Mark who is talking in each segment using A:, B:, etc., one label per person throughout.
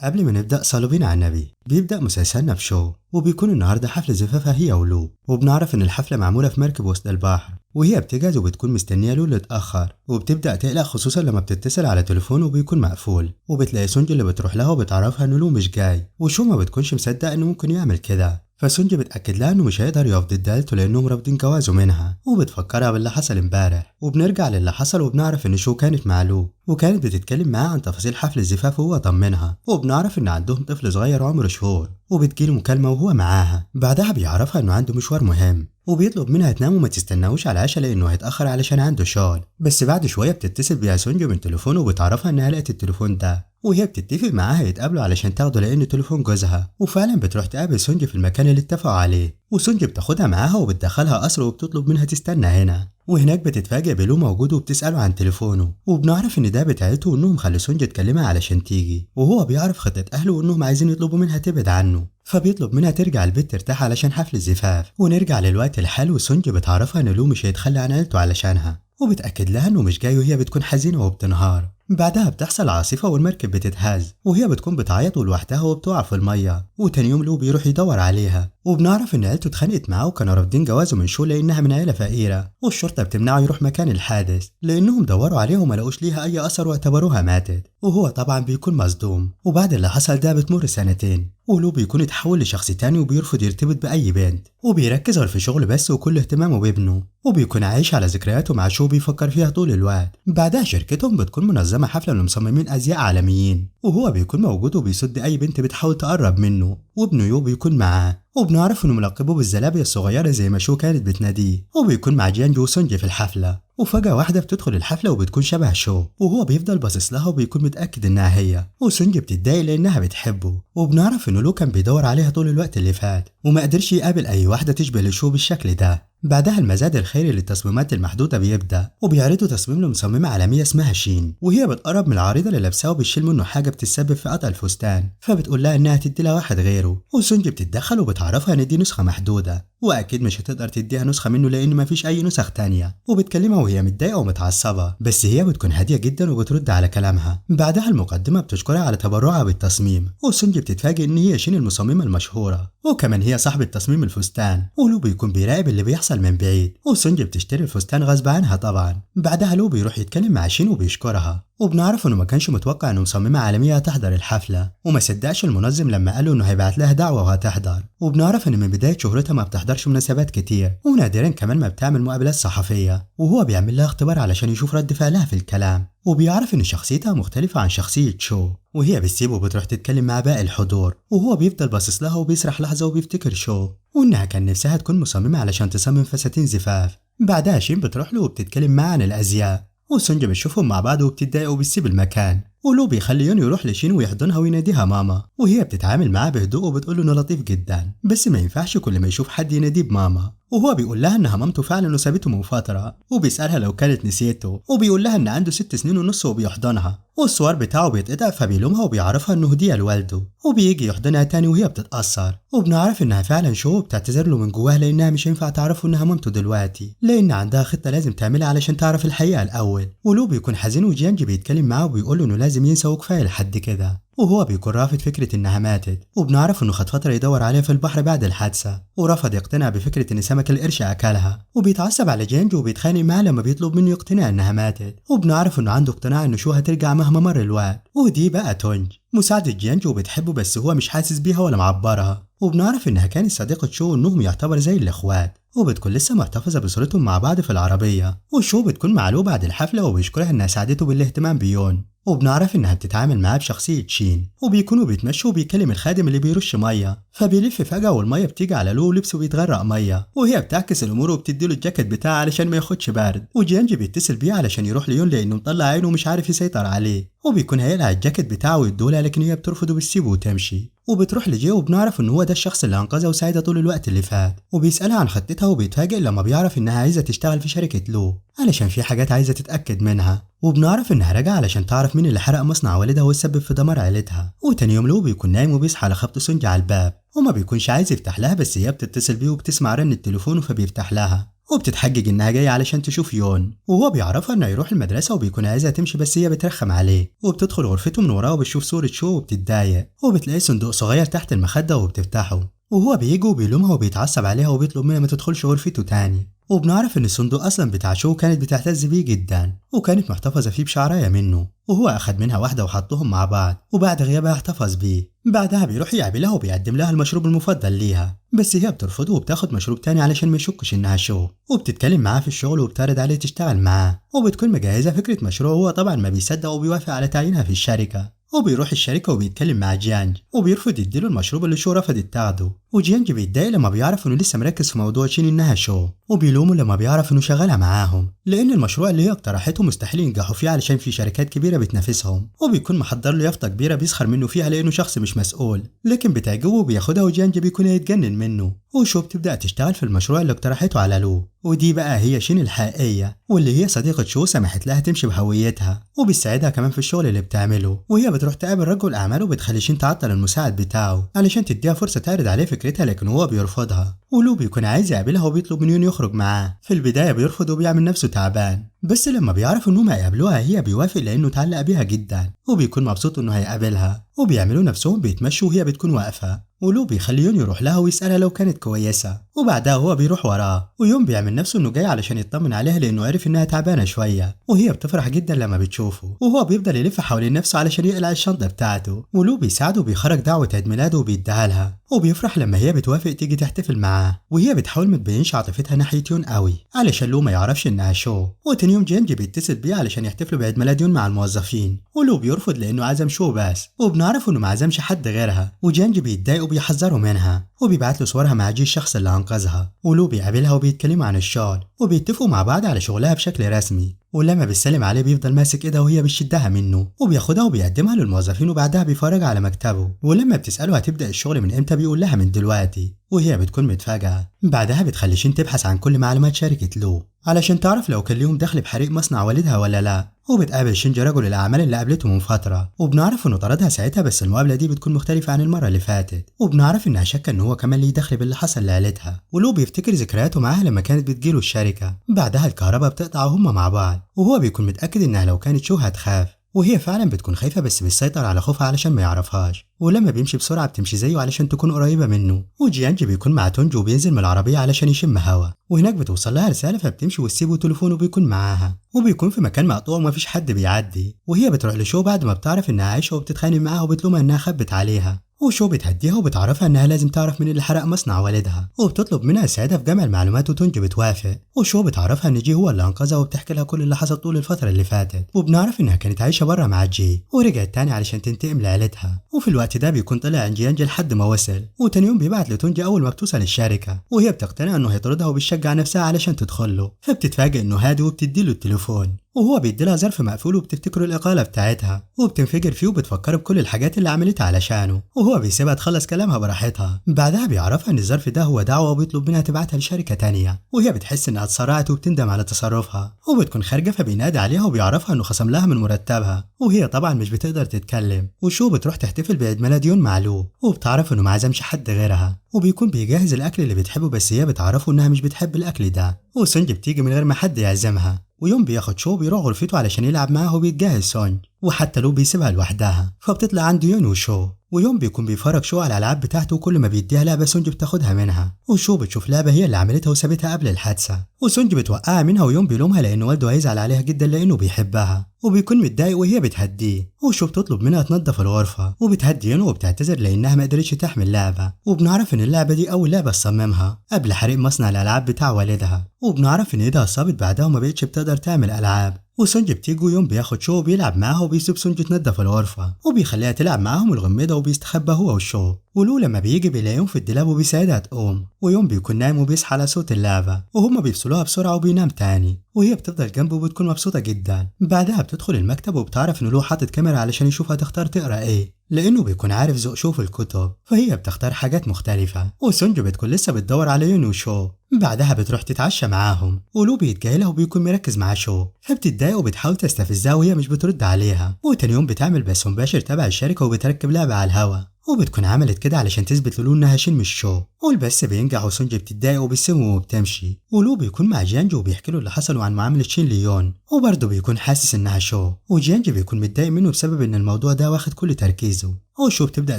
A: قبل ما نبدأ صلوا بينا على النبي. بيبدأ مسلسلنا بشو، وبيكون النهارده حفل زفافها هي ولو، وبنعرف ان الحفلة معمولة في مركب وسط البحر، وهي بتجهز وبتكون مستنية لو اللي اتأخر، وبتبدأ تقلق خصوصا لما بتتصل على تليفونه وبيكون مقفول، وبتلاقي سونج اللي بتروح لها وبتعرفها ان لو مش جاي، وشو ما بتكونش مصدق انه ممكن يعمل كده. فسونج بتأكد لها انه مش هيقدر يقف ضد عيلته لانهم رافضين جوازه منها، وبتفكرها باللي حصل امبارح. وبنرجع للي حصل وبنعرف ان شو كانت مع لو، وكانت بتتكلم معاه عن تفاصيل حفل الزفاف وهو طمنها، وبنعرف ان عندهم طفل صغير عمره شهور، وبتجيله مكالمة وهو معاها. بعدها بيعرفها انه عنده مشوار مهم، وبيطلب منها تنام وما تستناهوش على العشاء لانه هيتأخر علشان عنده شغل. بس بعد شوية بتتصل بيها سونج من تليفونه وبتعرفها انها لقت التليفون ده، وهي بتتفق معاها يتقابلوا علشان تاخده لأنه تليفون جوزها. وفعلا بتروح تقابل سونج في المكان اللي اتفقوا عليه، وسونج بتاخدها معاها وبتدخلها قصر وبتطلب منها تستنى هنا. وهناك بتتفاجئ بلو موجود وبتسأله عن تليفونه، وبنعرف ان ده بتاعته وانهم خلوا سونج تكلمها علشان تيجي، وهو بيعرف خطة اهله وانهم عايزين يطلبوا منها تبعد عنه، فبيطلب منها ترجع البيت ترتاح علشان حفل الزفاف. ونرجع للوقت الحال، وسونج بتعرفها ان لو مش هيتخلى عن عيلته علشانها، وبتأكد لها انه مش جاي، وهي بتكون حزينة وبتنهار. بعدها بتحصل عاصفة والمركب بتتهز، وهي بتكون بتعيط لوحدها وبتقع في المية. وتاني يوم لو بيروح يدور عليها، وبنعرف ان عيلته اتخانقت معاه وكانوا رافضين جوازه من شو لانها من عيلة فقيرة، والشرطة بتمنعه يروح مكان الحادث لانهم دوروا عليها وما لقوش ليها اي اثر واعتبروها ماتت، وهو طبعا بيكون مصدوم. وبعد اللي حصل ده بتمر سنتين، ولو بيكون اتحول لشخص تاني وبيرفض يرتبط بأي بنت، وبيركز غير في شغله بس وكل اهتمامه بابنه، وبيكون عايش على ذكرياته مع شو بيفكر فيها طول الوقت. بعدها شركتهم بتكون منظمة حفلة لمصممين أزياء عالميين، وهو بيكون موجود وبيصد أي بنت بتحاول تقرب منه، وابنه يو بيكون معاه، وبنعرف انه ملقبه بالزلابية الصغيرة زي ما شو كانت بتناديه، وبيكون مع جيانج وسونج في الحفلة. وفجأة واحدة بتدخل الحفلة وبتكون شبه شو، وهو بيفضل باصص لها وبيكون متأكد انها هي، وسونج بتتضايق لانها بتحبه. وبنعرف انه لو كان بيدور عليها طول الوقت اللي فات وما قدرش يقابل اي واحدة تشبه لشو بالشكل ده. بعدها المزاد الخيري للتصميمات المحدودة بيبدأ، وبيعرضوا تصميم لمصممة عالمية اسمها شين، وهي بتقرب من العارضة اللي لابساه وبتشيل منه حاجة بتتسبب في قطع الفستان، فبتقول لها انها تدي لها واحد غيره. وسونج بتتدخل وبتعرفها ان دي نسخة محدودة واكيد مش هتقدر تديها نسخة منه لان مفيش اي نسخ تانية، وبتكلمها وهي متضايقة ومتعصبة، بس هي بتكون هادية جدا وبترد على كلامها. بعدها المقدمة بتشكرها على تبرعها بالتصميم، وسونج بتتفاجئ ان هي شين المصممة المشهورة، وكمان هي صاحبة تصميم الفستان، ولو بيكون بيراقب اللي بيحصل من بعيد، وسونج بتشتري الفستان غصب عنها طبعا. بعدها لو بيروح يتكلم مع شين وبيشكرها، وبنعرف انه ما كانش متوقع انه مصممة عالمية هتحضر الحفلة، وما صدقش المنظم لما قاله انه هيبعت لها دعوة وهتحضر. وبنعرف ان من بداية شهرتها ما بتحضرش مناسبات كتير، ونادرا كمان ما بتعمل مقابلات صحفية، وهو بيعمل لها اختبار علشان يشوف رد فعلها في الكلام، وبيعرف ان شخصيتها مختلفة عن شخصية شو، وهي بتسيبه وبتروح تتكلم مع باقي الحضور، وهو بيفضل باصص لها وبيسرح لحظة وبيفتكر شو، وانها كان نفسها تكون مصممة علشان تصمم فساتين زفاف. بعدها شين بتروح له وبتتكلم معاه عن الازياء، وسونج بتشوفهم مع بعض وبتتضايق وبتسيب المكان، ولو بيخلي يون يروح لشين ويحضنها ويناديها ماما، وهي بتتعامل معاه بهدوء وبتقول له انه لطيف جدا، بس ما ينفعش كل ما يشوف حد يناديه بماما. وهو بيقول لها انها مامته فعلا وسابته من فترة، وبيسالها لو كانت نسيته، وبيقول لها ان عنده 6 سنين ونص وبيحضنها، والسوار بتاعه بيتقطع فبيلومها وبيعرفها انه هديه لوالده، وبيجي يحضنها تاني وهي بتتأثر. وبنعرف انها فعلا شو بتعتذر له من جواها لانها مش هينفع تعرفه انها مامته دلوقتي، لان عندها خطه لازم تعملها علشان تعرف الحقيقة الاول. ولو بيكون حزين، وجيانج بيتكلم معاه وبيقول له انه لازم ينسى وكفاية لحد كده، وهو بيكون رافض فكرة إنها ماتت. وبنعرف إنه خد فترة يدور عليها في البحر بعد الحادثة، ورفض يقتنع بفكرة إن سمك القرش أكلها، وبيتعصب على جيانج وبيتخانق معاه لما بيطلب منه يقتنع إنها ماتت. وبنعرف إنه عنده اقتناع إنه شو هترجع مهما مر الوقت. ودي بقى تونج مساعدة جيانج وبتحبه، بس هو مش حاسس بيها ولا معبرها. وبنعرف إنها كانت صديقة شو وإنهم يعتبر زي الإخوات، وبتكون لسه محتفظة بصورتهم مع بعض في العربية. وشو بتكون مع لو بعد الحفلة وبيشكرها إنها ساعدته بالاهتمام بيون، وبنعرف انها بتتعامل معاه بشخصية شين. وبيكونوا بيتمشوا وبيكلم الخادم اللي بيرش مية، فبيلف فجأة والمية بتيجي على لو ولبسه بيتغرق مية، وهي بتعكس الامور وبتديله الجاكيت بتاعه علشان ما ياخدش برد. وجيانج بيتصل بيه علشان يروح ليون لانه مطلع عينه ومش عارف يسيطر عليه، وبيكون هيقلع الجاكيت بتاعه ويديهولها، لكن هي بترفض وبتسيبه وتمشي. وبتروح لجي، وبنعرف ان هو ده الشخص اللي انقذها وساعدها طول الوقت اللي فات، وبيسألها عن خطتها، وبيتفاجئ لما بيعرف انها عايزة تشتغل في شركة لو علشان في حاجات عايزة تتأكد منها. وبنعرف انها راجعة علشان تعرف مين اللي حرق مصنع والدها والسبب في دمار عيلتها. وتاني يوم لو بيكون نايم وبيصحى على خبط سونج على الباب، وما بيكونش عايز يفتح لها، بس هي بتتصل بيه وبتسمع رن التليفون فبيفتح لها. وبتتحجج انها جاية علشان تشوف يون، وهو بيعرفها انه يروح المدرسة وبيكون عايزها تمشي بس هي بترخم عليه، وبتدخل غرفته من وراه وبتشوف صوره شو وبتتضايق، وبتلاقي صندوق صغير تحت المخدة وبتفتحه، وهو بيجي وبيلومها وبيتعصب عليها وبيطلب منها ما تدخلش غرفته تاني. وبنعرف ان الصندوق اصلا بتاع شو كانت بتعتز بيه جدا وكانت محتفظة فيه بشعرايه منه، وهو اخد منها واحدة وحطهم مع بعض، وبعد غيابها احتفظ بيه. بعدها بيروح يقابلها وبيقدم لها المشروب المفضل ليها، بس هي بترفضه وبتاخد مشروب تاني علشان ما يشكش انها شو، وبتتكلم معاه في الشغل وبتعرض عليه تشتغل معاه، وبتكون مجهزة فكرة مشروع، وهو طبعا ما بيصدق وبيوافق على تعيينها في الشركة. وبيروح الشركة وبيتكلم مع جيانج وبيرفض يديله المشروب اللي شو رفضت تاخده، وجيانج بيتضايق لما بيعرف انه لسه مركز في موضوع شين انها شو، وبيلومه لما بيعرف انه شغالها معاهم لان المشروع اللي هي اقترحته مستحيل ينجحوا فيه علشان في شركات كبيرة بتنافسهم، وبيكون محضر له يافطة كبيرة بيسخر منه فيها لانه شخص مش مسؤول، لكن بتعجبه وبياخدها، وجيانج بيكون هيتجنن منه. وشو بتبدا تشتغل في المشروع اللي اقترحته على لو، ودي بقى هي شين الحقيقية واللي هي صديقه شو سمحت لها تمشي بهويتها، وبتساعدها كمان في الشغل اللي بتعمله. وهي بتروح تقابل رجل اعمال وبتخلي شين تعطل المساعد بتاعه علشان تديها فرصة تعرض عليه فكرتها، لكن هو بيرفضها. ولو بيكون عايز يقابلها وبيطلب من يون يخرج معاه، في البداية بيرفض وبيعمل نفسه تعبان، بس لما بيعرف انهم هيقابلوها هي بيوافق لانه اتعلق بيها جدا، وبيكون مبسوط انه هيقابلها. وبيعملوا نفسهم بيتمشوا وهي بتكون واقفة، ولو بيخلي يون يروح لها ويسألها لو كانت كويسة، وبعدها هو بيروح وراه، ويون بيعمل نفسه انه جاي علشان يطمن عليها لانه عرف انها تعبانة شوية، وهي بتفرح جدا لما بتشوفه، وهو بيفضل يلف حوالين نفسه علشان يقلع الشنطة بتاعته، ولو بيساعده وبيخرج دعوة عيد ميلاده وبيديها لها، وبيفرح لما هي بتوافق تيجي تحتفل معاه. وهي بتحاول ما تبينش عاطفتها ناحية يون قوي علشان لو ما يعرفش انها شو. وتاني يوم جيانج بيتصل بيه علشان يحتفلوا بعيد ميلاد يون مع الموظفين، ولو بيرفض لانه عزم شو بس، وبنعرف انه ما عزمش حد غيرها، وجيانج بيتضايق وبيحذره منها، وبيبعت له صورها مع جي الشخص اللي انقذها، ولو بيقابلها وبيتكلموا عن الشغل وبيتفقوا مع بعض على شغلها بشكل رسمي. ولما بيسلم عليه بيفضل ماسك ايدها وهي بتشدها منه، وبياخدها وبيقدمها للموظفين، وبعدها بيفرج على مكتبه. ولما بتسأله هتبدأ الشغل من امتى بيقول لها من دلوقتي، وهي بتكون متفاجئة. بعدها بتخلي شين تبحث عن كل معلومات شركة لو علشان تعرف لو كان ليهم دخل بحريق مصنع والدها ولا لا. وبتقابل شينج رجل الاعمال اللي قابلته من فترة، وبنعرف انه طردها ساعتها، بس المقابلة دي بتكون مختلفة عن المرة اللي فاتت، وبنعرف انها شاكه ان هو كمان ليه دخل باللي حصل لعيلتها، ولو بيفتكر ذكرياته معاها لما كانت بتجيله الشركة. بعدها الكهرباء بتقطع وهم مع بعض، وهو بيكون متاكد انها لو كانت شو هتخاف، وهي فعلا بتكون خايفة بس بيسيطر على خوفها علشان ما يعرفهاش. ولما بيمشي بسرعة بتمشي زيه علشان تكون قريبه منه. وجيانج بيكون مع تونج وبينزل من العربية علشان يشم هوا، وهناك بتوصل لها رسالة فبتمشي وتسيبه تليفونه بيكون معاها، وبيكون في مكان مقطوع ومفيش حد بيعدي. وهي بتروح لشو بعد ما بتعرف انها عايشه وبتتخانق معاها وبتلومها انها خبت عليها، وشو بتهديها وبتعرفها انها لازم تعرف مين اللي حرق مصنع والدها، وبتطلب منها تساعدها في جمع المعلومات، وتونج بتوافق. وشو بتعرفها ان جي هو اللي انقذها، وبتحكي لها كل اللي حصل طول الفترة اللي فاتت، وبنعرف انها كانت عايشه بره مع جي ورجعت تاني علشان تنتقم لعيلتها. وفي الوقت ده بيكون طلع عند جيانج لحد ما وصل. وتاني يوم بيبعت لتونج اول ما بتوصل الشركة، وهي بتقتنع انه هيطردها وبتشجع نفسها علشان تدخل له، فبتتفاجئ انه هادي وبتديله التليفون، وهو بيديلها ظرف مقفول وبتفتكره الإقالة بتاعتها، وبتنفجر فيه وبتفكره بكل الحاجات اللي عملتها علشانه، وهو بيسيبها تخلص كلامها براحتها. بعدها بيعرفها ان الظرف ده هو دعوة وبيطلب منها تبعتها لشركة تانية، وهي بتحس انها اتسرعت وبتندم على تصرفها، وبتكون خارجة فبينادي عليها وبيعرفها انه خصم لها من مرتبها، وهي طبعا مش بتقدر تتكلم. وشو بتروح تحتفل بعيد ميلاد يون مع لو، وبتعرف انه ما عزمش حد غيرها، وبيكون بيجهز الاكل اللي بتحبه بس هي بتعرفه انها مش بتحب الاكل ده. وسونج بتيجي من غير ما حد يعزمها، ويوم بياخد شو بيروح غرفته علشان يلعب معاه وبيتجهز سونج، وحتى لو بيسيبها لوحدها فبتطلع عند يون وشو. ويوم بيكون بيفرج شو على الالعاب بتاعته، وكل ما بيديها لعبه سونج بتاخدها منها، وشو بتشوف لعبه هي اللي عملتها وسابتها قبل الحادثة، وسونج بتوقعها منها، ويوم بيلومها لان والده هيزعل عليها جدا لانه بيحبها، وبيكون متضايق وهي بتهديه. وشو بتطلب منها تنظف الغرفة، وبتهدي يون وبتعتذر لانها ما قدرتش تحمل لعبه، وبنعرف ان اللعبة دي اول لعبه تصممها قبل حريق مصنع الالعاب بتاع والدها، وبنعرف ان ايدها اتصابت بعدها وما بقتش بتقدر تعمل العاب. وسونج بتيجي ويوم بياخد شو وبيلعب معاها، وبيسيب سونج تنظف الغرفة وبيخليها تلعب معاهم الغميضة، وبيستخبى هو وشو. ولو لما بيجي بيلاقيهم في الدولاب وبيساعدها تقوم، ويوم بيكون نايم وبيصحى على صوت اللعبة، وهما بيفصلوها بسرعة وبينام تاني، وهي بتفضل جنبه وبتكون مبسوطة جدا. بعدها بتدخل المكتب وبتعرف ان لو حاطط كاميرا علشان يشوفها تختار تقرا ايه، لانه بيكون عارف ذوق شو في الكتب، فهي بتختار حاجات مختلفة. وسونج بتكون لسه بتدور على يون وشو. بعدها بتروح تتعشى معاهم، ولو بيتجاهلها وبيكون مركز مع شو، فبتتضايق وبتحاول تستفزها وهي مش بترد عليها. وتاني يوم بتعمل بث مباشر تبع الشركة وبتركب لعبة على الهوا، وبتكون عملت كده علشان تثبت للو انها شين مش شو. والبث بينجح وسونج بتتضايق وبتسيبه وبتمشي، ولو بيكون مع جيانج وبيحكي له اللي حصل عن معاملة شين ليون، وبرضه بيكون حاسس انها شو، وجيانج بيكون متضايق منه بسبب ان الموضوع ده واخد كل تركيزه. وشو بتبدأ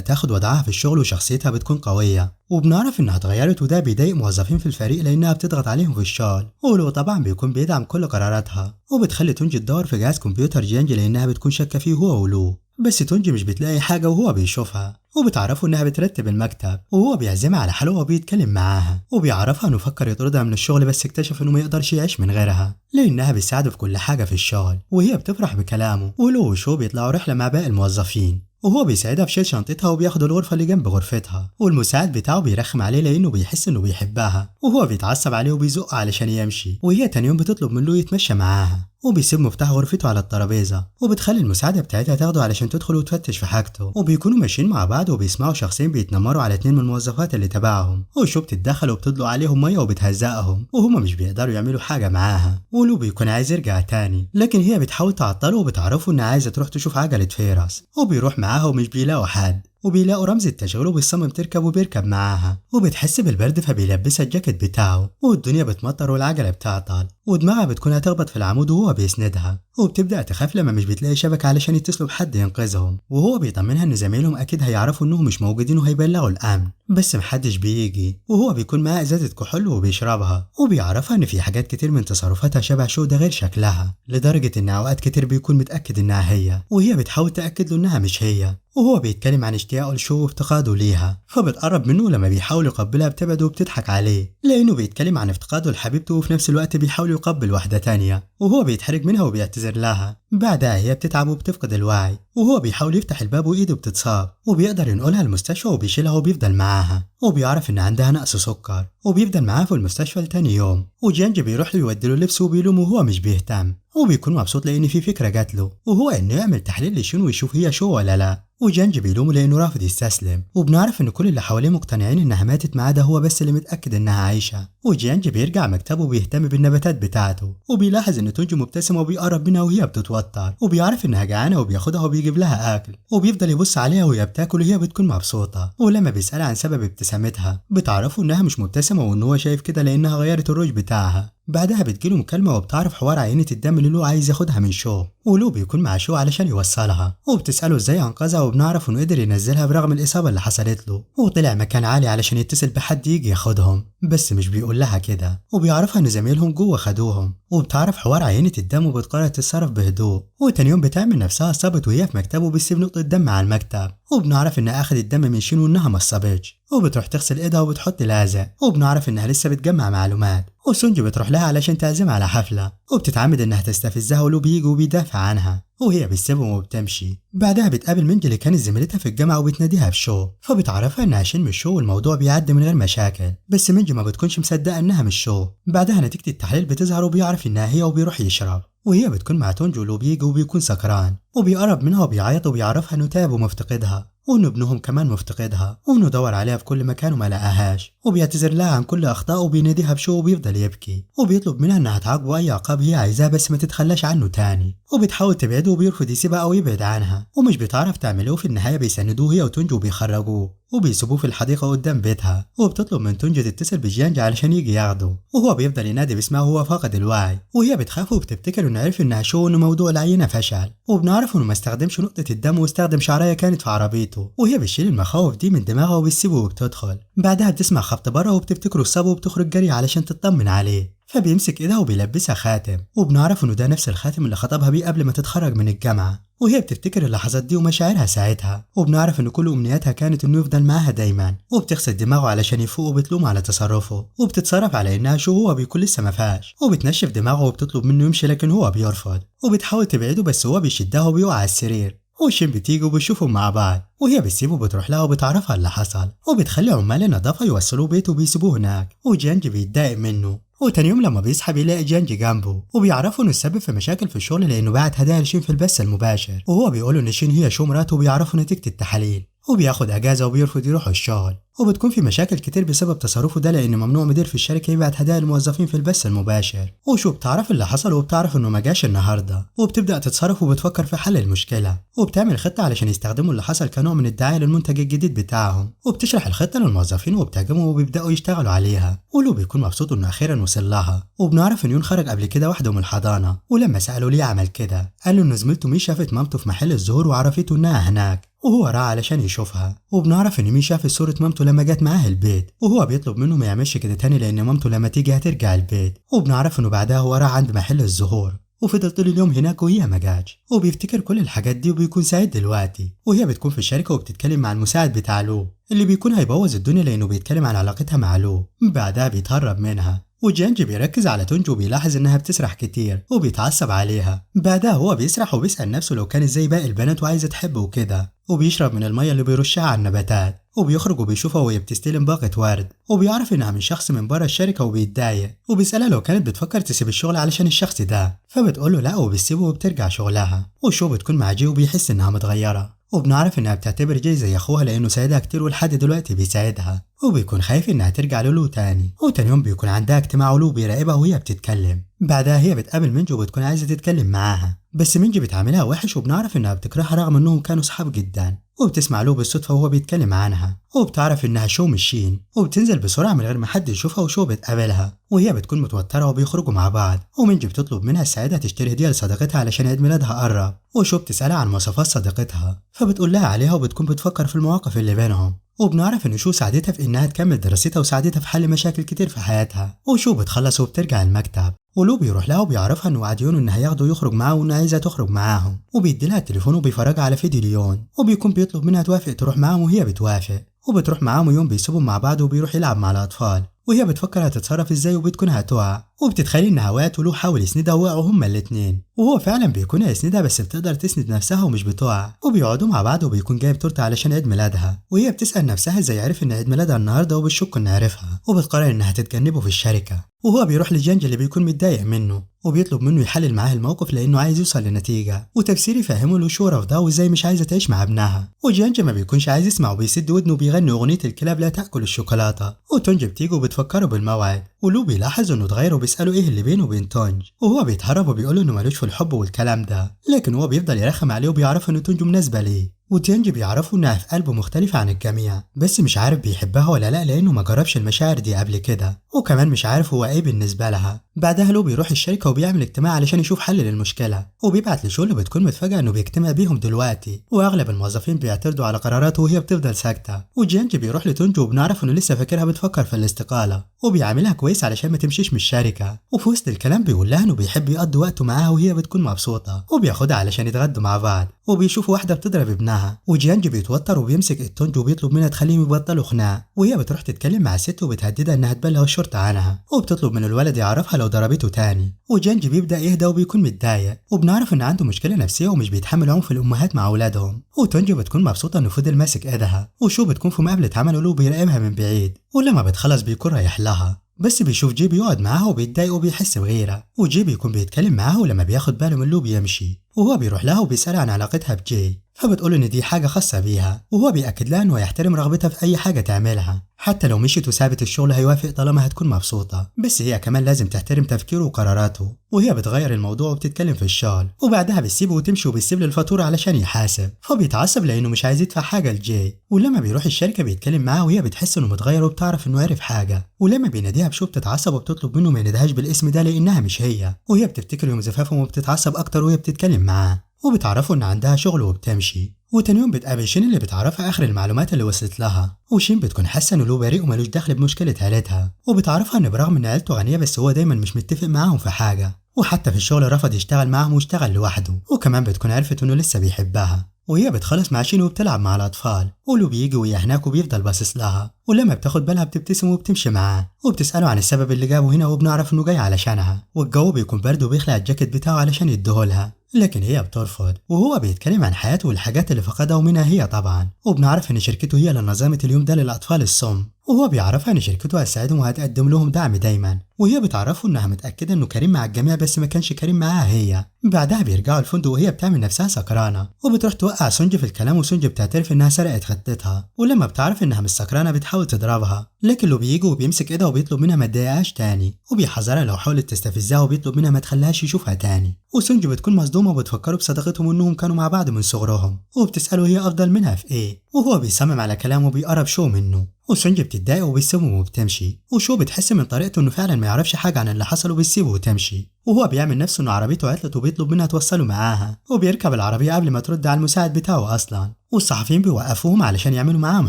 A: تاخد وضعها في الشغل وشخصيتها بتكون قوية، وبنعرف انها اتغيرت وده بيضايق موظفين في الفريق لانها بتضغط عليهم في الشغل، ولو طبعا بيكون بيدعم كل قراراتها. وبتخلي تونج تدور في جهاز كمبيوتر جيانج لانها بتكون شاكة فيه هو ولو، بس تونج مش بتلاقي حاجة وهو بيشوفها، وبتعرفه انها بترتب المكتب، وهو بيعزمها على حلوة وبيتكلم معاها، وبيعرفها انه فكر يطردها من الشغل بس اكتشف انه ما يقدرش يعيش من غيرها لانها بتساعده في كل حاجة في الشغل، وهي بتفرح بكلامه. ولو وشو بيطلعوا رحلة مع باقي الموظفين، وهو بيساعدها في شيل شنطتها وبياخد الغرفة اللي جنب غرفتها، والمساعد بتاعه بيرخم عليه لأنه بيحس إنه بيحبها، وهو بيتعصب عليه وبيزقه علشان يمشي. وهي تاني يوم بتطلب منه يتمشى معاها، وبيسيب مفتاح غرفته على الترابيزة، وبتخلي المساعدة بتاعتها تاخده علشان تدخل وتفتش في حاجته. وبيكونوا ماشيين مع بعض وبيسمعوا شخصين بيتنمروا على 2 من الموظفات اللي تبعهم، وشو بتتدخل وبتدلق عليهم مية وبتهزقهم، وهما مش بيقدروا يعملوا حاجة معاها. ولو بيكون عايز يرجع تاني، لكن هي بتحاول تعطله وبتعرفه انها عايزة تروح تشوف عجلة فيرس، وبيروح معاها ومش بيلاقوا حد، وبيلاقوا رمز التشغيل وبيصمم تركب وبيركب معاها، وبتحس بالبرد فبيلبسها الجاكيت بتاعه، والدنيا بتمطر والعجلة بتعطل، ودماغها بتكون هتخبط في العمود وهو بيسندها، وبتبدأ تخاف لما مش بتلاقي شبكة علشان يتصلوا بحد ينقذهم، وهو بيطمنها ان زمايلهم اكيد هيعرفوا انهم مش موجودين وهيبلغوا الامن، بس محدش بيجي، وهو بيكون معاه ازازة كحول وبيشربها، وبيعرفها ان في حاجات كتير من تصرفاتها شبه شو ده غير شكلها، لدرجة ان اوقات كتير بيكون متأكد انها هي، وهي بتحاول تأكد له انها مش هي. وهو بيتكلم عن اشتياقه لشو وافتقاده ليها، فبتقرب منه لما بيحاول يقبلها بتبعده وبتضحك عليه لانه بيتكلم عن افتقاده لحبيبته، وفي نفس الوقت بيحاول يقبل واحدة تانية، وهو بيتحرج منها وبيعتذر لها. بعدها هي بتتعب وبتفقد الوعي، وهو بيحاول يفتح الباب وايده بتتصاب، وبيقدر ينقلها المستشفى وبيشيلها وبيفضل معاها، وبيعرف ان عندها نقص سكر، وبيفضل معاها في المستشفى لتاني يوم. وجيانج بيروح له يوديله لبس وبيلومه وهو مش بيهتم، وبيكون مبسوط لان في فكرة جات له، وهو انه يعمل تحليل لشين ويشوف هي شو ولا لا. وجانج بيلومه لانه رافض يستسلم، وبنعرف ان كل اللي حواليه مقتنعين انها ماتت ما عدا هو بس اللي متاكد انها عايشه. وجانج بيرجع مكتبه وبيهتم بالنباتات بتاعته، وبيلاحظ ان تونج مبتسمة وبيقرب منها وهي بتتوتر، وبيعرف انها جعانة وبياخدها وبيجيب لها اكل، وبيفضل يبص عليها وهي بتاكل وهي بتكون مبسوطة. ولما بيسالها عن سبب ابتسامتها بتعرفه انها مش مبتسمة وان هو شايف كده لانها غيرت الروج بتاعها. بعدها بتجيله مكالمة وبتعرف حوار عينة الدم اللي لو عايز ياخدها من شو، ولو بيكون مع شو علشان يوصلها، وبتسأله ازاي انقذها، وبنعرف انه قدر ينزلها برغم الإصابة اللي حصلت له، وطلع مكان عالي علشان يتصل بحد يجي ياخدهم، بس مش بيقول لها كده، وبيعرفها ان زمايلهم جوه خدوهم. وبتعرف حوار عينة الدم وبتقرر تتصرف بهدوء. وتاني يوم بتعمل نفسها اصابت وهي في مكتبه وبتسيب نقطة دم على المكتب، وبنعرف انها اخدت دم من شين وانها ما اتصابتش، وبتروح تغسل ايدها وبتحط لازق، وبنعرف انها لسه بتجمع معلومات. وسونج بتروح لها علشان تعزمها على حفلة، وبتتعمد انها تستفزها ولو بيجي وبيدافع عنها، وهي بتسيبهم وبتمشي. بعدها بتقابل منج اللي كانت زميلتها في الجامعة وبتناديها بشو، فبتعرفها انها شين مش شو والموضوع بيعدي من غير مشاكل، بس منج ما بتكونش مصدقة انها مش شو. بعدها نتيجة التحليل بتظهر وبيعرف انها هي وبيروح يشرب، وهي بتكون مع تونج ولو بيجي وبيكون سكران، وبيقرب منها وبيعيط وبيعرفها انه تعب ومفتقدها، وانه ابنهم كمان مفتقدها، وانه دور عليها في كل مكان وما لقاهاش، وبيعتذر لها عن كل اخطائه وبيناديها بشو وبيفضل يبكي، وبيطلب منها انها تعاقبه اي عقاب هي عايزاه بس ما تتخلاش عنه تاني، وبتحاول تبعده وبيرفض يسيبها او يبعد عنها، ومش بتعرف تعمله. وفي النهاية بيسندوه هي وتونج وبيخرجوه وبيسيبوه في الحديقة قدام بيتها، وبتطلب من تونج تتصل بجيانج علشان يجي ياخده، وهو بيفضل ينادي باسمها وهو فاقد الوعي، وهي بتخاف وبتفتكر انه عرف انها شو وان موضوع العينة فشل، وبنعرف انه ما استخدمش نقطة الدم واستخدم شعرية كانت في عربيته، وهي بتشيل المخاوف دي من دماغها وبتسيبه وبتدخل. بعدها بتسمع خبط بره وبتفتكره اتصاب وبتخرج جري علشان تطمن عليه، فبيمسك ايدها وبيلبسها خاتم، وبنعرف انه ده نفس الخاتم اللي خطبها بيه قبل ما تتخرج من الجامعة، وهي بتفتكر اللحظات دي ومشاعرها ساعتها، وبنعرف ان كل امنياتها كانت انه يفضل معاها دايما، وبتغسل دماغه علشان يفوق وبتلومه على تصرفه، وبتتصرف على انها شو هو بيكون لسه ما فاش، وبتنشف دماغه وبتطلب منه يمشي لكن هو بيرفض، وبتحاول تبعده بس هو بيشدها وبيقع على السرير. وشين بتيجي وبتشوفهم مع بعض، وهي بتسيبه وبتروح لها وبتعرفها اللي حصل، وبتخلي عمال النظافة يوصلوه بيته وبيسيبوه هناك، وجانج بيتضايق منه. وتاني يوم لما بيصحى بيلاقي جانج جنبه، وبيعرفوا انه السبب في مشاكل في الشغل لانه بعت هدايا لشين في البث المباشر، وهو بيقول ان شين هي شو مراته، وبيعرفوا نتيجة التحاليل، وبياخد اجازة وبيرفض يروح الشغل. وبتكون في مشاكل كتير بسبب تصرفه ده، لان ممنوع مدير في الشركة يبعت هدايا للموظفين في البث المباشر. وشو بتعرف اللي حصل وبتعرف انه ما جاش النهارده، وبتبدا تتصرف وبتفكر في حل المشكلة، وبتعمل خطه علشان يستخدموا اللي حصل كنوع من الدعاية للمنتج الجديد بتاعهم، وبتشرح الخطة للموظفين وبتعجبهم وبيبداوا يشتغلوا عليها. ولو بيكون مبسوط انه اخيرا وصل لها. وبنعرف ان يون خرج قبل كده وحده من الحضانة، ولما سالوا ليه عمل كده قال له ان زميلته مي شافت مامته في محل الزهور وعرفته انها هناك، وهو راح علشان يشوفها. وبنعرف ان مي شافت صورة مامته لما جت معاه البيت، وهو بيطلب منه ما يعملش كده تاني لان مامته لما تيجي هترجع البيت. وبنعرف انه بعدها هو راح عند محل الزهور وفضل طول اليوم هناك وهي ما جاتش، وبيفتكر كل الحاجات دي وبيكون سعيد دلوقتي. وهي بتكون في الشركة وبتتكلم مع المساعد بتاع لو اللي بيكون هيبوظ الدنيا لانه بيتكلم عن علاقتها مع لو، بعدها بيتهرب منها. وجانج بيركز على تونج وبيلاحظ انها بتسرح كتير وبيتعصب عليها، بعدها هو بيسرح وبيسأل نفسه لو كان ازاي باقي البنات وعايزة تحبه وكده، وبيشرب من المية اللي بيرشها على النباتات، وبيخرج وبيشوفها وهي بتستلم باقة ورد، وبيعرف انها من شخص من بره الشركة وبيتضايق، وبيسألها لو كانت بتفكر تسيب الشغل علشان الشخص ده، فبتقوله لا وبتسيبه وبترجع شغلها. وشو بتكون مع جي وبيحس انها متغيرة، وبنعرف انها بتعتبر جاي زي اخوها لانه ساعدها كتير ولحد دلوقتي بيساعدها، وبيكون خايف انها ترجع لولو تاني. وتاني يوم بيكون عندها اجتماع ولو بيراقبها وهي بتتكلم، بعدها هي بتقابل منجي وبتكون عايزه تتكلم معاها، بس منجي بتعاملها وحش وبنعرف انها بتكرهها رغم انهم كانوا صحاب جدا. وبتسمع له بالصدفة وهو بيتكلم عنها، وبتعرف انها شو مش شين، وبتنزل بسرعة من غير ما حد يشوفها وشو بتقابلها وهي بتكون متوترة وبيخرجوا مع بعض. ومنجي بتطلب منها تساعدها تشتري هديه لصديقتها علشان عيد ميلادها قرب، وشو بتسالها عن مواصفات صديقتها فبتقول لها عليها، وبتكون بتفكر في المواقف اللي بينهم. وبنعرف ان شو ساعدتها في انها تكمل دراستها وساعدتها في حل مشاكل كتير في حياتها. وشو بتخلص وبترجع المكتب، ولو بيروح لها وبيعرفها انه وعد يون ان هياخده يخرج معاه وانه عايزها تخرج معاهم، وبيدي لها التليفون وبيفرجها على فيديو ليون، وبيكون بيطلب منها توافق تروح معاهم وهي بتوافق، وبتروح معاهم. ويوم بيسيبهم مع بعض وبيروح يلعب مع الاطفال، وهي بتفكر هتتصرف ازاي وبتكون هتقع، وبتتخيل انها وقعت ولو حاول يسندها وقعوا هما الاتنين، وهو فعلا بيكون هيسندها بس بتقدر تسند نفسها ومش بتقع. وبيقعدوا مع بعض وبيكون جايب تورته علشان عيد ميلادها، وهي بتسأل نفسها ازاي عرف ان عيد ميلادها النهارده وبتشك انه عرفها، وبتقرر انها تتجنبه في الشركة. وهو بيروح لجانج اللي بيكون متضايق منه وبيطلب منه يحلل معاه الموقف لانه عايز يوصل لنتيجة، وتفسير يفهمه له شو رفضها وازاي مش عايزه تعيش مع ابنها. وجانج ما بيكونش عايز يسمع وبيسد ودنه وبيغني اغنية الكلاب لا تاكل الشوكولاتة. وتونج بتيجي وبتفكره بالموعد، ولو بيلاحظ انه اتغير وبيساله ايه اللي بينه وبين تونج، وهو بيتهرب وبيقول انه مالوش في الحب والكلام ده، لكن هو بيفضل يرخم عليه وبيعرف ان تونج مناسبة ليه. وتيانج بيعرفوا انها في قلبه مختلفة عن الجميع، بس مش عارف بيحبها ولا لا لانه ما جربش المشاعر دي قبل كده، وكمان مش عارف هو ايه بالنسبة لها. بعدها لو بيروح الشركة وبيعمل اجتماع علشان يشوف حل للمشكلة، وبيبعت لشو اللي بتكون متفاجئة انه بيجتمع بيهم دلوقتي، واغلب الموظفين بيعترضوا على قراراته وهي بتفضل ساكتة. وجيانج بيروح لتونج وبنعرف انه لسه فاكرها بتفكر في الاستقالة، وبيعاملها كويس علشان ما تمشيش من الشركة. وفي وسط الكلام بيقول لها انه بيحب يقضي وقته معاها وهي بتكون مبسوطة، وبياخدها علشان يتغدوا مع بعض، وبيشوفوا واحدة بتضرب ابنها. وجيانج بيتوتر وبيمسك التونج وبيطلب منها تخليهم يبطلوا خناق، وهي بتروح تتكلم مع الست وبتهددها انها تبلغ الشرطة عنها، وبتطلب من الولد يعرفها لو ضربته تاني. وجانج بيبدأ يهدى وبيكون متضايق، وبنعرف ان عنده مشكلة نفسية ومش بيتحمل عنف الامهات مع اولادهم. وتونج بتكون مبسوطة انه فضل ماسك ايدها، وشو بتكون في مقابلة عمل ولو بيراقبها من بعيد، ولما بتخلص بيكون رايح لها، بس بيشوف جي بيقعد معاها وبيتضايق وبيحس بغيرة. وجي بيكون بيتكلم معاها ولما بياخد باله من لو بيمشي، وهو بيروح لها وبيسألها عن علاقتها بجي، فبتقول ان دي حاجة خاصة بيها، وهو بيأكد لها انه يحترم رغبتها في اي حاجة تعملها، حتى لو مشيت وسابت الشغل هيوافق طالما هتكون مبسوطة، بس هي كمان لازم تحترم تفكيره وقراراته. وهي بتغير الموضوع وبتتكلم في الشغل، وبعدها بتسيبه وتمشي وبتسيب له الفاتورة علشان يحاسب، فبيتعصب لانه مش عايز يدفع حاجة لجي. ولما بيروح الشركة بيتكلم معاها وهي بتحس انه متغير وبتعرف انه عرف حاجة، ولما بيناديها بشو بتتعصب وبتطلب منه ما يناديهاش بالاسم ده لانها مش هي، وهي بتفتكر يوم زفافهم وبتتعصب اكتر وهي بتتكلم معاه، وبتعرفوا ان عندها شغل وبتمشي. وتاني يوم بتقابل شين اللي بتعرفها اخر المعلومات اللي وصلت لها، وشين بتكون حاسه انه له بريء ومالوش دخل بمشكلة عيلتها، وبتعرفها ان برغم ان عيلته غنية بس هو دايما مش متفق معاهم في حاجة، وحتى في الشغل رفض يشتغل معاهم واشتغل لوحده، وكمان بتكون عرفت انه لسه بيحبها. وهي بتخلص مع شين وبتلعب مع الاطفال، ولو بيجي وهي هناك وبيفضل باصص لها، ولما بتاخد بالها بتبتسم وبتمشي معاه، وبتساله عن السبب اللي جابه هنا، وبنعرف انه جاي علشانها. والجو بيكون برد وبيخلع الجاكيت بتاعه علشان يديهولها، لكن هي بترفض. وهو بيتكلم عن حياته والحاجات اللي فقدها ومنها هي طبعا، وبنعرف ان شركته هي اللي نظمت اليوم ده للاطفال الصم، وهو بيعرفها ان شركته هتساعدهم وهتقدم لهم دعم دايما، وهي بتعرفه انها متاكدة انه كريم مع الجميع بس ما كانش كريم معاها هي. بعدها بيرجعوا الفندق وهي بتعمل نفسها سكرانه وبتروح توقع سونج في الكلام، وسونج بتعترف انها سرقت خطتها، ولما بتعرف انها مش سكرانه بتحاول تضربها، لكن لو بيجي وبيمسك ايدها وبيطلب منها ما تضايقهاش تاني، وبيحذرها لو حاولت تستفزها وبيطلب منها ما تخليهاش يشوفها تاني. وسونج بتكون مصدومة وبتفكره بصداقتهم وانهم كانوا مع بعض من صغرهم، وبتساله هي افضل منها في ايه، وهو بيصمم على كلامه وبيقرب شو منه، وسونج بتتضايق وبيسيبه وبتمشي، وشو بتحس من طريقته انه فعلا ما يعرفش حاجة عن اللي حصل وبيسيبه وتمشي، وهو بيعمل نفسه انه عربيته عطلت وبيطلب منها توصله معاها، وبيركب العربية قبل ما ترد على المساعد بتاعه اصلا، والصحفيين بيوقفوهم علشان يعملوا معاهم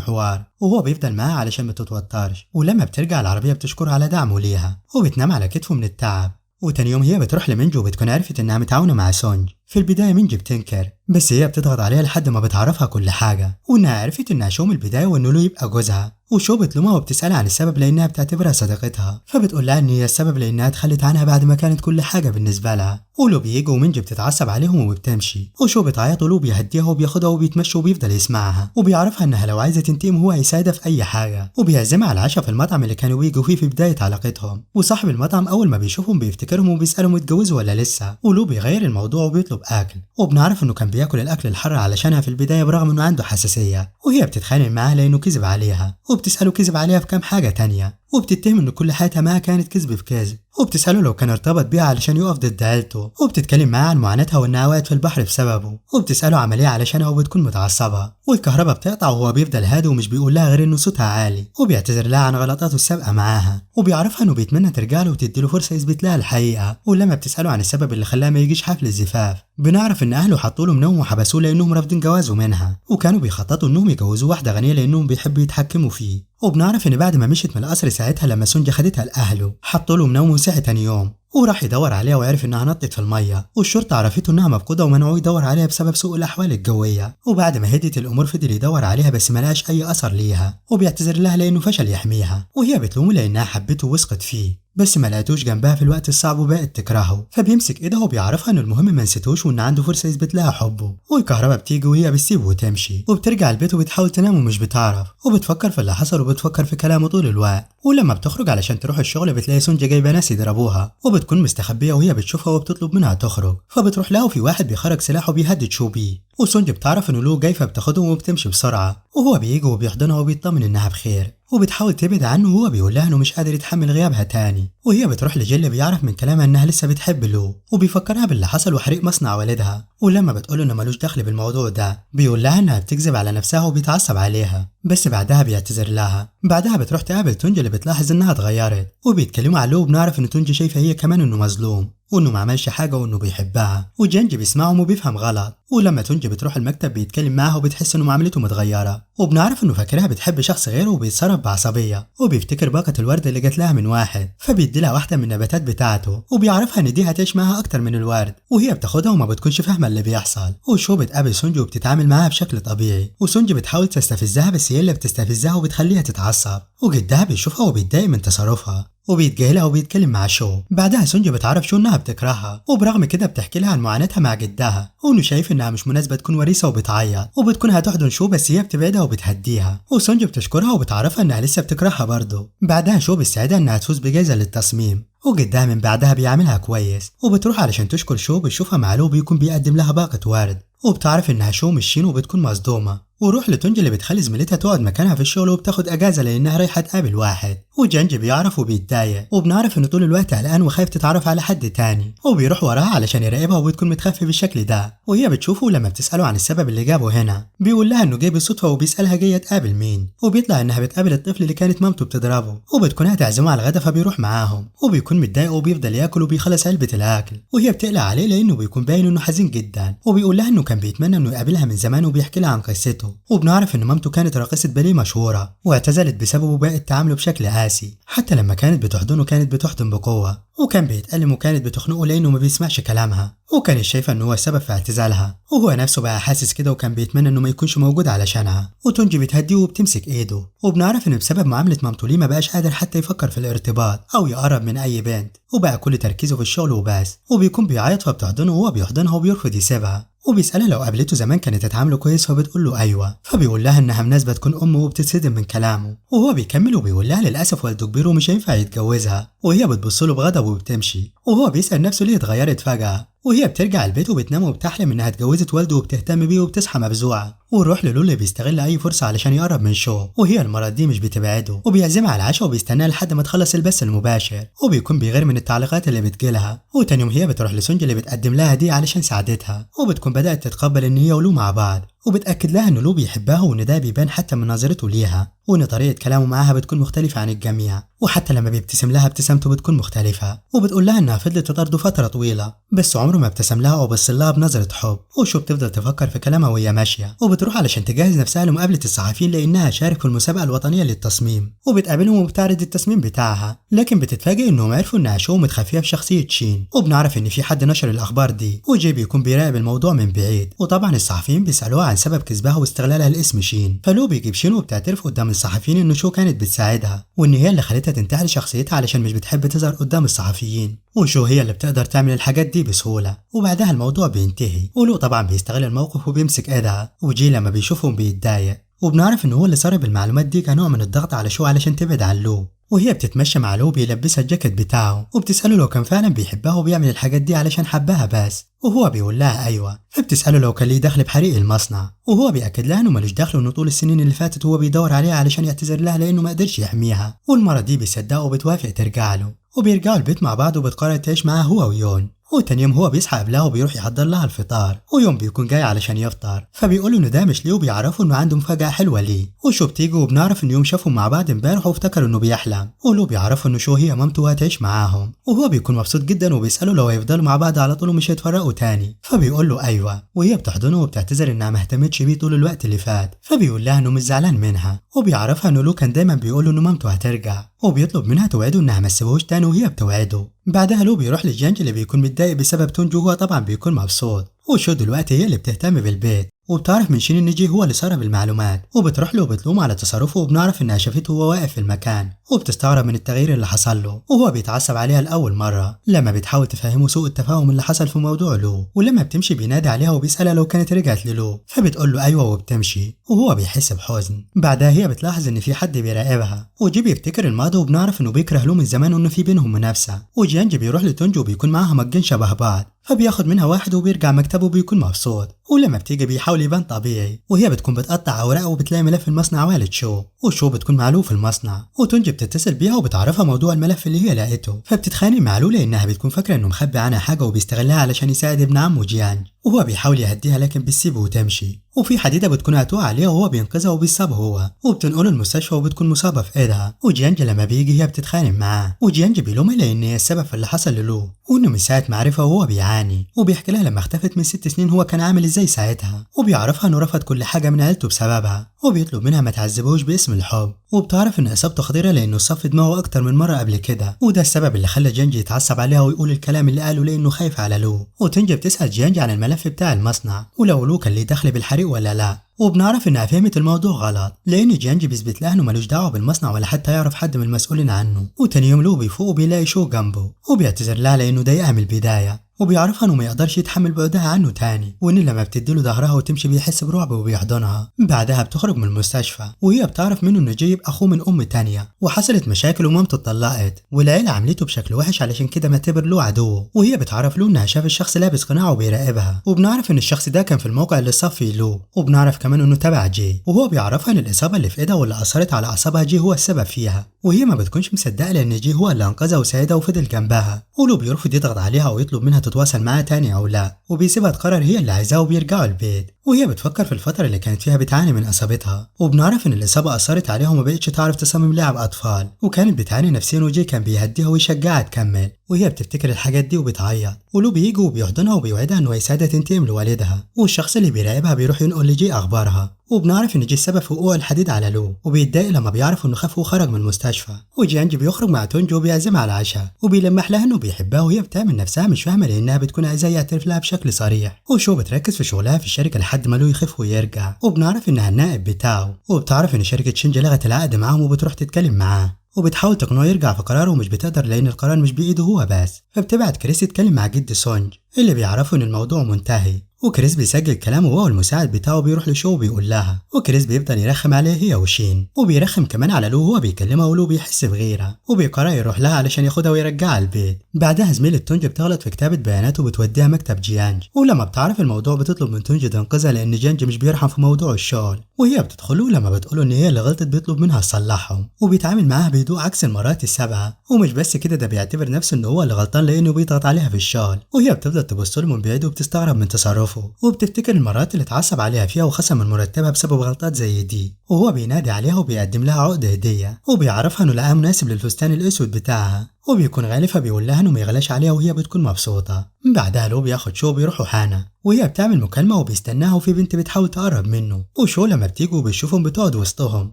A: حوار، وهو بيفضل معاها علشان ما تتوترش، ولما بترجع العربية بتشكره على دعمه ليها وبتنام على كتفه من التعب. وتاني يوم هي بتروح لمنجو وبتكون عرفت انها متعاونة مع سونج. في البداية منجي بتنكر، بس هي بتضغط عليها لحد ما بتعرفها كل حاجة، وانها عرفت انها شو من البداية وانه له يبقى جوزها، وشو بتلومها وبتسالها عن السبب لانها بتعتبرها صديقتها، فبتقول لها ان هي السبب لانها اتخلت عنها بعد ما كانت كل حاجة بالنسبة لها. ولو بيجوا ومنجي بتتعصب عليهم وبتمشي، وشو بتعيط ولو بيهديها وبياخدها وبيتمشوا وبيفضل يسمعها، وبيعرفها انها لو عايزه تنتقم هو هيساعدها في اي حاجة، وبيعزمها على العشاء في المطعم اللي كانوا بيجوا فيه في بداية علاقتهم. وصاحب المطعم اول ما بيشوفهم بيفتكرهم وبيسالهم اتجوزوا ولا لسه، ولو بيغير الموضوع وبيطلب اكل، وبنعرف انه كان بياكل الاكل الحر علشانها في البداية برغم انه عنده حساسية، وهي بتتخانق معاه لانه كذب عليها، وبتساله كذب عليها في كام حاجة تانية، وبتتهم ان كل حياتها معاه كانت كذب في كذب، وبتساله لو كان ارتبط بيها علشان يقف ضد عيلته، وبتتكلم معاه عن معاناتها وانها وقعت في البحر بسببه، وبتساله عمل ايه علشانها وبتكون متعصبه، والكهرباء بتقطع وهو بيفضل هادي ومش بيقول لها غير انه صوتها عالي، وبيعتذر لها عن غلطاته السابقة معاها، وبيعرفها انه بيتمنى ترجع له وتديله فرصة يثبت لها الحقيقة. ولما بتساله عن السبب اللي خلاه ما يجيش حفل الزفاف، بنعرف ان اهله حطوا له منوم وحبسوه لانهم رافضين جوازه منها، وكانوا بيخططوا انهم يجوزوه واحدة غنية لانهم بيحبوا يتحكموا فيه. وبنعرف ان بعد ما مشيت من القصر ساعتها لما سونجا خدتها لاهله حطوا له منوم وصحي تاني يوم، وراح يدور عليها وعرف انها نطت في المية، والشرطة عرفته انها مفقودة ومنعوه يدور عليها بسبب سوء الاحوال الجوية. وبعد ما هدت الامور فضل يدور عليها بس ما لقاش اي اثر ليها، وبيعتذر لها لانه فشل يحميها، وهي بتلومه لانها حبته ووثقت فيه بس ما لقيتوش جنبها في الوقت الصعب وبقت تكرهه. فبيمسك ايدها وبيعرفها ان المهم ما نسيتوش وان عنده فرصة يثبت لها حبه، والكهرباء بتيجي وهي بتسيبه وتمشي، وبترجع البيت وبتحاول تنام ومش بتعرف، وبتفكر في اللي حصل وبتفكر في كلامه طول الوقت. ولما بتخرج علشان تروح الشغل بتلاقي سونجا جايبه ناس يضربوها، وبتكون مستخبيه وهي بتشوفها وبتطلب منها تخرج، فبتروح لها وفي واحد بيخرج سلاحه وبيهدد شو بيه، وسونج بتعرف انه لو جاي فبتاخدهم وبتمشي بسرعة، وهو بيجي وبيحضنها وبيطمن انها بخير، وبتحاول تبعد عنه وهو بيقول لها انه مش قادر يتحمل غيابها تاني. وهي بتروح لجيل بيعرف من كلامها انها لسه بتحب لو، وبيفكرها باللي حصل وحريق مصنع والدها، ولما بتقول انه ملوش دخل بالموضوع ده بيقول لها انها بتكذب على نفسها وبيتعصب عليها، بس بعدها بيعتذر لها. بعدها بتروح تقابل تونج اللي بتلاحظ انها اتغيرت، وبيتكلموا على لو، وبنعرف ان تونج شايفه هي كمان انه مظلوم وانه ما عملش حاجة وانه بيحبها، وجانج بيسمعهم وبيفهم غلط. ولما تونج بتروح المكتب بيتكلم معاها وبتحس انه معاملته متغيرة، وبنعرف انه فاكرها بتحب شخص غيره وبيتصرف بعصبيه، وبيفتكر باقه الورد اللي جات لها من واحد فبيدي لها واحدة من النباتات بتاعته، وبيعرفها ان دي هتعيش معاها اكتر من الورد، وهي بتاخدها وما بتكونش فاهمه اللي بيحصل. وشو بتقابل سونج وبتتعامل معاها بشكل طبيعي، وسونج بتحاول تستفزها بس هي اللي بتستفزها وبتخليها تتعصب، وجدها بيشوفها وبيتضايق من تصرفها وبيتجاهلها وبيتكلم مع شو. بعدها سونج بتعرف شو انها بتكرهها، وبرغم كده بتحكي لها عن معاناتها مع جدها وانه شايف انها مش مناسبة تكون وريثه، وبتعيط وبتكون هتحضن شو بس هي بتبعدها وبتهديها، وسونج بتشكرها وبتعرفها انها لسه بتكرهها برضه. بعدها شو بتساعدها انها تفوز بجائزة للتصميم، وجدها من بعدها بيعاملها كويس، وبتروح علشان تشكر شو، بتشوفها مع لو بيكون بيقدم لها باقه ورد، وبتعرف انها شو مش شين وبتكون مصدومة. وروح لتونج اللي بتخلي زميلتها تقعد مكانها في الشغل وبتاخد اجازه لانها رايحة تقابل واحد، وجانج بيعرف وبيتضايق، وبنعرف انه طول الوقت قلقان وخايف تتعرف على حد تاني، وبيروح وراها علشان يراقبها وبتكون متخفي بالشكل ده، وهي بتشوفه لما بتساله عن السبب اللي جابه هنا بيقول لها انه جاي بالصدفة وبيسالها جاية تقابل مين، وبيطلع انها بتقابل الطفل اللي كانت مامته بتضربه، وبتكون هتعزمه على الغدا فبيروح معاهم، وبيكون متضايق وبيفضل ياكل وبيخلص علبة الاكل، وهي بتقلق عليه لانه بيكون باين انه حزين جدا، وبيقول لها انه كان بيتمنى انه يقابلها من زمان وبيحكي لها عن قصته. وبنعرف ان مامته كانت راقصة باليه مشهورة واعتزلت بسببه وبقت تعامله بشكل قاسي، حتى لما كانت بتحضنه كانت بتحضن بقوة، وكان بيتألم وكانت بتخنقه لانه ما بيسمعش كلامها، وكانت شايفة انه هو السبب في اعتزالها، وهو نفسه بقى حاسس كده وكان بيتمنى انه ما يكونش موجود علشانها. وتونجي بتهديه وبتمسك ايده، وبنعرف ان بسبب معاملة مامته ليه ما بقاش قادر حتى يفكر في الارتباط او يقرب من اي بنت. وبقى كل تركيزه في الشغل وبس، وبيكون بيعيط فبتحضنه وهو بيحضنها وبيرفض يسيبها، وبيسألها لو قابلته زمان كانت هتعامله كويس فبتقول له ايوه، فبيقول لها انها مناسبة تكون امه وبتتصدم من كلامه، وهو بيكمل وبيقول لها للاسف والده كبير ومش هينفع يتجوزها، وهي بتبص له بغضب وبتمشي، وهو بيسأل نفسه ليه اتغيرت فجأة. وهي بترجع البيت وبتنام وبتحلم انها اتجوزت والده وبتهتم بيه وبتصحى مفزوعه، ونروح للو اللي بيستغل اي فرصة علشان يقرب من شو، وهي المرة دي مش بتبعده وبيعزمها على العشاء وبيستناها لحد ما تخلص البث المباشر، وبيكون بيغير من التعليقات اللي بتجيلها. وتاني يوم هي بتروح لسونج اللي بتقدم لها هديه علشان ساعدتها، وبتكون بدات تتقبل ان هي ولو مع بعض، وبتأكد لها ان لو بيحبها وان ده بيبان حتى من نظرته ليها، وان طريقه كلامه معاها بتكون مختلفة عن الجميع، وحتى لما بيبتسم لها ابتسامته بتكون مختلفة، وبتقول لها انها فضلت تطارده فترة طويلة بس عمره ما ابتسم لها او بص لها بنظره حب. وشو بتفضل تفكر في كلامها وهي ماشية، وبتروح علشان تجهز نفسها لمقابلة الصحفيين لانها شارك في المسابقة الوطنية للتصميم، وبتقابلهم وبتعرض التصميم بتاعها، لكن بتتفاجئ انهم عرفوا انها شو متخفيه في شخصية شين، وبنعرف ان في حد نشر الاخبار دي، وجي بيكون بيراقب الموضوع من بعيد، وطبعا الصحفيين بيسالوها عن سبب كذبها واستغلالها لاسم شين، فلو بيجيب شين وبتعترف قدام الصحفيين ان شو كانت بتساعدها وان هي اللي خلتها تنتحل شخصيتها علشان مش بتحب تظهر قدام الصحفيين، وشو هي اللي بتقدر تعمل الحاجات دي بسهولة. وبعدها الموضوع بينتهي، ولو طبعا بيستغل الموقف وبيمسك ايدها، وجي لما بيشوفهم بيتضايق، وبنعرف ان هو اللي سرب المعلومات دي كنوع من الضغط على شو علشان تبعد عن لو. وهي بتتمشى مع لو بيلبسها الجاكيت بتاعه، وبتسأله لو كان فعلا بيحبها وبيعمل الحاجات دي علشان حبها بس، وهو بيقول لها ايوه. فبتسأله لو كان ليه دخل بحريق المصنع، وهو بيأكد لها انه ملوش دخل وانه طول السنين اللي فاتت هو بيدور عليها علشان يعتذر لها لانه ما قدرش يحميها، والمرة دي بيصدقه وبتوافق ترجع له، وبيرجعوا البيت مع بعض وبتقرر تعيش معاه هو ويون. وتاني يوم هو بيصحى قبلها وبيروح يحضر لها الفطار، ويوم بيكون جاي علشان يفطر فبيقولوا انه ده مش ليه، وبيعرفوا انه عنده مفاجأة حلوة ليه. وشو بتيجي وبنعرف ان يوم شافهم مع بعض امبارح وافتكروا انه بيحلم، ولو بيعرفوا انه شو هي مامته وهتعيش معاهم، وهو بيكون مبسوط جدا وبيسأله لو هيفضلوا مع بعض على طول ومش هيتفرقوا تاني، فبيقول له ايوه. وهي بتحضنه وبتعتذر انها ما اهتمتش بيه طول الوقت اللي فات، فبيقول لها انه مش زعلان منها، وبيعرفها انه لو كان دايما بيقول له انه مامته هترجع، وبيطلب منها توعده انها ما تسيبهوش تاني وهي بتوعده. بعدها لو بيروح لجانج اللي بيكون متضايق بسبب تونجو، وهو طبعا بيكون مبسوط. وشو دلوقتي هي اللي بتهتم بالبيت، وبتعرف من شين ان جي هو اللي سرب المعلومات، وبتروح له وبتلومه على تصرفه، وبنعرف انها شافته وهو واقف في المكان، وبتستغرب من التغيير اللي حصل له، وهو بيتعصب عليها لاول مرة لما بتحاول تفهمه سوء التفاهم اللي حصل في موضوع لو. ولما بتمشي بينادي عليها وبيسالها لو كانت رجعت للو، فبتقول له ايوه وبتمشي، وهو بيحس بحزن. بعدها هي بتلاحظ ان في حد بيراقبها، وجي بيفتكر الماضي وبنعرف انه بيكره لو من زمان وانه في بينهم منافسه. وجيانج بيروح لتونجو وبيكون معاها مجين شبه بعض، فبياخد منها واحد وبيرجع مكتبه وبيكون مبسوط. ولما بتيجي بيحاول يبان طبيعي، وهي بتكون بتقطع اوراقه وبتلاقي ملف المصنع والد شو، وشو بتكون مع لو في المصنع. وتونجي بتتصل بيها وبتعرفها موضوع الملف اللي هي لقيته، فبتتخانق مع لو لانها بتكون فاكره انه مخبي عنها حاجة وبيستغلها علشان يساعد ابن عمه جيانج، وهو بيحاول يهديها لكن بتسيبه وتمشي. وفي حديده بتكون هتقع عليها وهو بينقذها وبيصاب هو، وبتنقله المستشفى وبتكون مصابه في ايدها. وجيانج لما بيجي هي بتتخانق معاه، وجيانج بيلومها لان هي السبب في اللي حصل للو، وانه من ساعة ما عرفها وهو بيعاني، وبيحكي لها لما اختفت من 6 سنين هو كان عامل ازاي ساعتها، وبيعرفها انه رفض كل حاجة من عيلته بسببها، وبيطلب منها ما تعذبهوش باسم الحب. وبتعرف ان اصابته خطيرة لانه صف دماغه اكتر من مرة قبل كده، وده السبب اللي خلى جيانج يتعصب عليها ويقول الكلام اللي قاله لانه خايف على لو. وتنجي بتسال جيانج عن الملف بتاع المصنع ولو لو كان ليه دخل بالحريق ولا لا، وبنعرف انها فهمت الموضوع غلط لان جيانج بيثبت لها انه ملوش دعوه بالمصنع ولا حتى يعرف حد من المسؤولين عنه. وتاني يوم لو بيفوق وبيلاقي شو جنبه، وبيعتذر لها لانه ضايقها من البداية، وبيعرفها انه ما يقدرش يتحمل بعدها عنه تاني، وان لما بتديله ظهرها وتمشي بيحس برعب وبيحضنها. بعدها بتخرج من المستشفى وهي بتعرف منه انه جايب اخوه من ام تانية، وحصلت مشاكل ومامته اتطلقت والعيلة عملته بشكل وحش علشان كده معتبر له عدوه. وهي بتعرف له انها شاف الشخص لابس قناع وبيراقبها، وبنعرف ان الشخص ده كان في الموقع اللي صفي له، وبنعرف كمان انه تبع جي، وهو بيعرفها ان الاصابة اللي في ايدها واللي اثرت على اعصابها جي هو السبب فيها، وهي ما بتكونش مصدقه لان جي هو اللي انقذها وساعدها وفضل جنبها. ولو بيرفض يضغط عليها ويطلب منها تتواصل معاه تاني او لا، وبيسيبها تقرر هي اللي عايزاه وبيرجعوا البيت. وهي بتفكر في الفترة اللي كانت فيها بتعاني من اصابتها، وبنعرف ان الاصابة اثرت عليها وما بقتش تعرف تصمم لعب اطفال، وكانت بتعاني نفسيا، وجي كان بيهديها ويشجعها تكمل. وهي بتفتكر الحاجات دي وبتعيط، ولو بيجي وبيحضنها وبيوعدها انه هيساعدها تنتقم لوالدها، والشخص اللي بيراقبها بيروح ينقل لجي اخبارها. وبنعرف ان جي السبب في وقوع الحديد على لو، وبيتضايق لما بيعرف انه خاف وخرج من المستشفى. وجيانج بيخرج مع تونجو وبيعزمها على العشاء، وبيلمح لها انه بيحبها، وهي بتعمل نفسها مش فاهمه لانها بتكون عايزاه يعترف لها بشكل صريح. وشو بتركز في شغلها في الشركة لحد لحد ما لو يخف ويرجع. وبنعرف انها النائب بتاعه، وبتعرف ان شركة شينج لغت العقد معاهم وبتروح تتكلم معاه وبتحاول تقنعه يرجع في قراره ومش بتقدر لان القرار مش بايده هو بس. فبتبعت كريس يتكلم مع جد سونج اللي بيعرفه ان الموضوع منتهي، وكريس بيسجل كلامه هو والمساعد بتاعه بيروح لشو وبيقول لها، وكريس بيفضل يرخم عليه هي وشين، وبيرخم كمان على لو وهو بيكلمها ولو بيحس بغيره وبيقرر يروح لها علشان ياخدها ويرجعها البيت. بعدها زميلة تونج بتغلط في كتابة بياناته وبتوديها مكتب جيانج، ولما بتعرف الموضوع بتطلب من تونج تنقذها لان جيانج مش بيرحم في موضوع الشغل، وهي بتدخله لما بتقوله ان هي اللي غلطت بيطلب منها تصلحهم، وبيتعامل معاها بهدوء عكس المرات السابقة. ومش بس كده، ده بيعتبر نفسه ان هو اللي غلطان لانه بيضغط عليها في الشغل، وهي بتفضل تبص له من بعيد وبتستغرب من تصرفه، وبتفتكر المرات اللي اتعصب عليها فيها وخصم من مرتبها بسبب غلطات زي دي. وهو بينادي عليها وبيقدم لها عقد هديه وبيعرفها انه لقاها مناسب للفستان الاسود بتاعها، وبيكون غالي فبيقول لها انه ما يغلاش عليها وهي بتكون مبسوطة. بعدها لو بياخد شو بيروحوا حانة، وهي بتعمل مكالمة وبيستناها، وفي بنت بتحاول تقرب منه، وشو لما بتيجي وبتشوفهم بتقعد وسطهم،